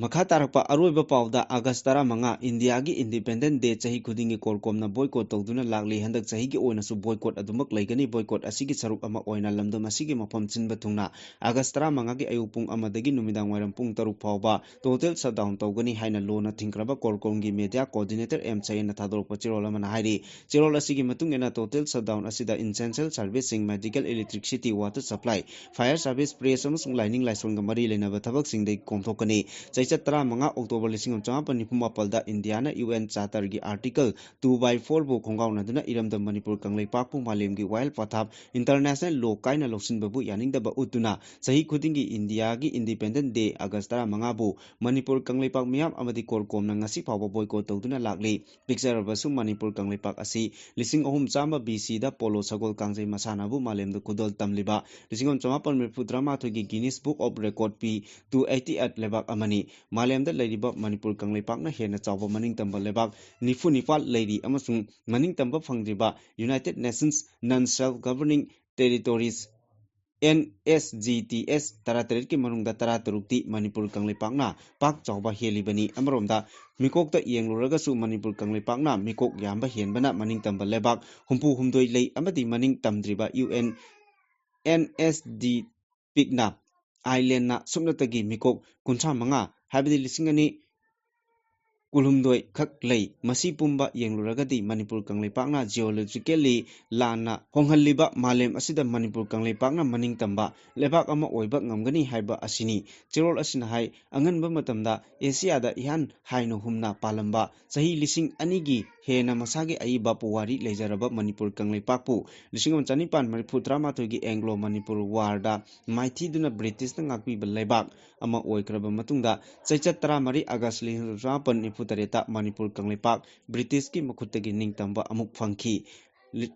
ꯃꯈꯥ ꯇꯥꯔꯛꯄ ꯑꯔꯣꯏꯕ ꯄꯥꯎꯗ ꯑꯥꯒꯁ ꯇꯔꯥꯃꯉꯥ, ꯏꯟꯗꯤꯌꯥꯒꯤ Independence Day ꯆꯍꯤ ꯈꯨꯗꯤꯡꯒꯤ ꯀꯣꯔꯀꯣꯝꯅ boycott ꯇꯧꯗꯨꯅ ꯂꯥꯛꯂꯤ꯫ ꯍꯟꯗꯛ ꯆꯍꯤꯒꯤ ꯑꯣꯏꯅꯁꯨ boycott ꯑꯗꯨꯃꯛ ꯂꯩꯒꯅꯤ꯫ Boycott ꯑꯁꯤꯒꯤ ꯁꯔꯨꯛ ꯑꯃ ꯑꯣꯏꯅ ꯂꯝꯗꯝ ꯑꯁꯤꯒꯤ ꯃꯐꯝ ꯁꯤꯟꯕ ꯊꯨꯡꯅ ꯑꯥꯒꯁ ꯇꯔꯥꯃꯉꯥꯒꯤ ꯑꯌꯨꯛ ꯄꯨꯡ ꯑꯃꯗꯒꯤ ꯅꯨꯃꯤꯗꯥꯡ ꯋꯥꯏꯔꯝ ꯄꯨꯡ ꯇꯔꯨꯛ ꯐꯥꯎꯕ total shutdown ꯇꯧꯒꯅꯤ ꯍꯥꯏꯅ ꯂꯣꯟꯅ ꯊꯤꯡꯈ꯭ꯔꯕ ꯀꯣꯔꯀꯣꯝꯒꯤ media coordinator ꯑꯦꯝ ꯁꯌꯦꯟꯅ ꯊꯥꯗꯣꯔꯛꯄ ꯆꯦꯔꯣꯜ ꯑꯃꯅ ꯍꯥꯏꯔꯤ꯫ ꯆꯦꯔꯣꯜ ꯑꯁꯤꯒꯤ ꯃꯇꯨꯡ ꯏꯟꯅ total shutdown ꯑꯁꯤꯗ essential serviceꯁꯤꯡ, medical, electricity, water supply, fire service, press ꯑꯃꯁꯨꯡ ꯂꯥꯏꯅꯤꯡ ꯂꯥꯏꯁꯣꯟꯒ ꯃꯔꯤ ꯂꯩꯅꯕ ꯊꯕꯛꯁꯤꯡꯗꯒꯤ ꯀꯣꯝꯊꯣꯛꯀꯅꯤ꯫ ꯆꯩꯆꯠ ꯇꯔꯥꯃꯉꯥ ꯑꯣꯛꯇꯣꯕꯔ ꯂꯤꯁꯤꯡ ꯑꯃ ꯆꯥꯃꯥꯄꯟ ꯅꯤꯐꯨ ꯃꯥꯄꯜꯗ ꯏꯟꯗꯤꯌꯥꯅ UN Charterꯒꯤ Article two by fourꯕꯨ ꯈꯣꯡꯒꯥꯎꯅꯗꯨꯅ ꯏꯔꯝꯗꯝ ꯃꯅꯤꯄꯨꯔ ꯀꯪꯂꯩꯄꯥꯛꯄꯨ ꯃꯥꯂꯦꯝꯒꯤ ꯋꯥꯌꯦꯜ ꯄꯊꯥꯞ international law ꯀꯥꯏꯅ ꯂꯧꯁꯤꯟꯕꯕꯨ ꯌꯥꯅꯤꯡꯗꯕ ꯎꯠꯇꯨꯅ ꯆꯍꯤ ꯈꯨꯗꯤꯡꯒꯤ ꯏꯟꯗꯤꯌꯥꯒꯤ Independence Day ꯑꯥꯒꯁ ꯇꯔꯥꯃꯉꯥꯕꯨ ꯃꯅꯤꯄꯨꯔ ꯀꯪꯂꯩꯄꯥꯛ ꯃꯤꯌꯥꯝ ꯑꯃꯗꯤ ꯀꯣꯔꯀꯣꯝꯅ ꯉꯁꯤ ꯐꯥꯎꯕ boycott ꯇꯧꯗꯨꯅ ꯂꯥꯛꯂꯤ꯫ ꯄꯤꯛꯆꯔꯕꯁꯨ ꯃꯅꯤꯄꯨꯔ ꯀꯪꯂꯩꯄꯥꯛ ꯑꯁꯤ ꯂꯤꯁꯤꯡ ꯑꯍꯨꯝ ꯆꯥꯝꯃ BCꯗ ꯄꯣꯂꯣ ꯁꯒꯣꯜ ꯀꯥꯡꯖꯩ ꯃꯁꯥꯟꯅꯕꯨ ꯃꯥꯂꯦꯝꯗ ꯈꯨꯗꯣꯜ ꯇꯝꯂꯤꯕ ꯂꯤꯁꯤꯡ ꯑꯃ ꯆꯥꯃꯥꯄꯟ ꯃꯔꯤꯐꯨ ꯇꯔꯥꯃꯥꯊꯣꯏꯒꯤ Guinness Book of Record P two eighty eight ꯂꯩꯕꯥꯛ ꯑꯃꯅꯤ꯫ ꯃꯥꯂꯦꯝꯗ ꯂꯩꯔꯤꯕ ꯃꯅꯤꯄꯨꯔ ꯀꯪꯂꯩꯄꯥꯛꯅ ꯍꯦꯟꯅ ꯆꯥꯎꯕ ꯃꯅꯤꯡꯇꯝꯕ ꯂꯩꯕꯥꯛ ꯅꯤꯐꯨ ꯅꯤꯄꯥꯜ ꯂꯩꯔꯤ ꯑꯃꯁꯨꯡ ꯃꯅꯤꯡꯇꯝꯕ ꯐꯪꯗ꯭ꯔꯤꯕ United Nations Non Self Governing Territories, N S G T S, ꯇꯔꯥꯇꯔꯦꯠꯀꯤ ꯃꯅꯨꯡꯗ ꯇꯔꯥꯇꯔꯨꯛꯇꯤ ꯃꯅꯤꯄꯨꯔ ꯀꯪꯂꯩꯄꯥꯛꯅ ꯄꯥꯛ ꯆꯥꯎꯕ ꯍꯦꯜꯂꯤꯕꯅꯤ꯫ ꯑꯃꯔꯣꯝꯗ ꯃꯤꯀꯣꯛꯇ ꯌꯦꯡꯂꯨꯔꯒꯁꯨ ꯃꯅꯤꯄꯨꯔ ꯀꯪꯂꯩꯄꯥꯛꯅ ꯃꯤꯀꯣꯛ ꯌꯥꯝꯕ ꯍꯦꯟꯕꯅ ꯃꯅꯤꯡꯇꯝꯕ ꯂꯩꯕꯥꯛ ꯍꯨꯝꯐꯨ ꯍꯨꯝꯗꯣꯏ ꯂꯩ ꯑꯃꯗꯤ ꯃꯅꯤꯡ ꯇꯝꯗ꯭ꯔꯤꯕ U N N S D ꯄꯤꯛꯅ Islandꯅ ꯁꯨꯞꯅꯇꯒꯤ ꯃꯤꯀꯣꯛ ꯀꯨꯟꯊ꯭ꯔꯥ ꯃꯉꯥ, ꯍꯥꯏꯕꯗꯤ ꯂꯤꯁꯤꯡ ꯑꯅꯤ ꯀꯨꯟꯍꯨꯝꯗꯣꯏ ꯈꯛ ꯂꯩ꯫ ꯃꯁꯤ ꯄꯨꯝꯕ ꯌꯦꯡꯂꯨꯔꯒꯗꯤ ꯃꯅꯤꯄꯨꯔ ꯀꯪꯂꯩꯄꯥꯛꯅ geologically ꯂꯥꯟꯅ ꯍꯣꯡꯍꯜꯂꯤꯕ ꯃꯥꯂꯦꯝ ꯑꯁꯤꯗ ꯃꯅꯤꯄꯨꯔ ꯀꯪꯂꯩꯄꯥꯛꯅ ꯃꯅꯤꯡ ꯇꯝꯕ ꯂꯩꯕꯥꯛ ꯑꯃ ꯑꯣꯏꯕ ꯉꯝꯒꯅꯤ ꯍꯥꯏꯕ ꯑꯁꯤꯅꯤ꯫ ꯆꯦꯔꯣꯜ ꯑꯁꯤꯅ ꯍꯥꯏ, ꯑꯉꯟꯕ ꯃꯇꯝꯗ ꯑꯦꯁꯤꯌꯥꯗ ꯏꯍꯥꯟ ꯍꯥꯏꯅ ꯍꯨꯝꯅ ꯄꯥꯜꯂꯝꯕ ꯆꯍꯤ ꯂꯤꯁꯤꯡ ꯑꯅꯤꯒꯤ ꯍꯦꯟꯅ ꯃꯁꯥꯒꯤ ꯑꯏꯕ ꯄꯨꯋꯥꯔꯤ ꯂꯩꯖꯔꯕ ꯃꯅꯤꯄꯨꯔ ꯀꯪꯂꯩꯄꯥꯛꯄꯨ ꯂꯤꯁꯤꯡ ꯑꯃ ꯆꯅꯤꯄꯥꯟ ꯃꯔꯤꯐꯨ ꯇꯔꯥꯃꯥꯊꯣꯏꯒꯤ Anglo Manipur Warꯗ ꯃꯥꯏꯊꯤꯗꯨꯅ ꯕ꯭ꯔꯤꯇꯤꯁꯅ ꯉꯥꯛꯄꯤꯕ ꯂꯩꯕꯥꯛ ꯑꯃ ꯑꯣꯏꯈ꯭ꯔꯕ ꯃꯇꯨꯡꯗ ꯆꯩꯆꯠ ꯇꯔꯥꯃꯔꯤ ꯑꯥꯒꯁ ꯂꯤꯁꯤꯡ ꯇꯔꯥꯃꯥꯄꯟ ꯅꯤꯐꯨ ꯇꯔꯦꯠꯇ ꯃꯅꯤꯄꯨꯔ ꯀꯪꯂꯩꯄꯥꯛ ꯕ꯭ꯔꯤꯇꯤꯁꯀꯤ ꯃꯈꯨꯠꯇꯒꯤ ꯅꯤꯡꯇꯝꯕ ꯑꯃꯨꯛ ꯐꯪꯈꯤ꯫ ꯂꯤ-,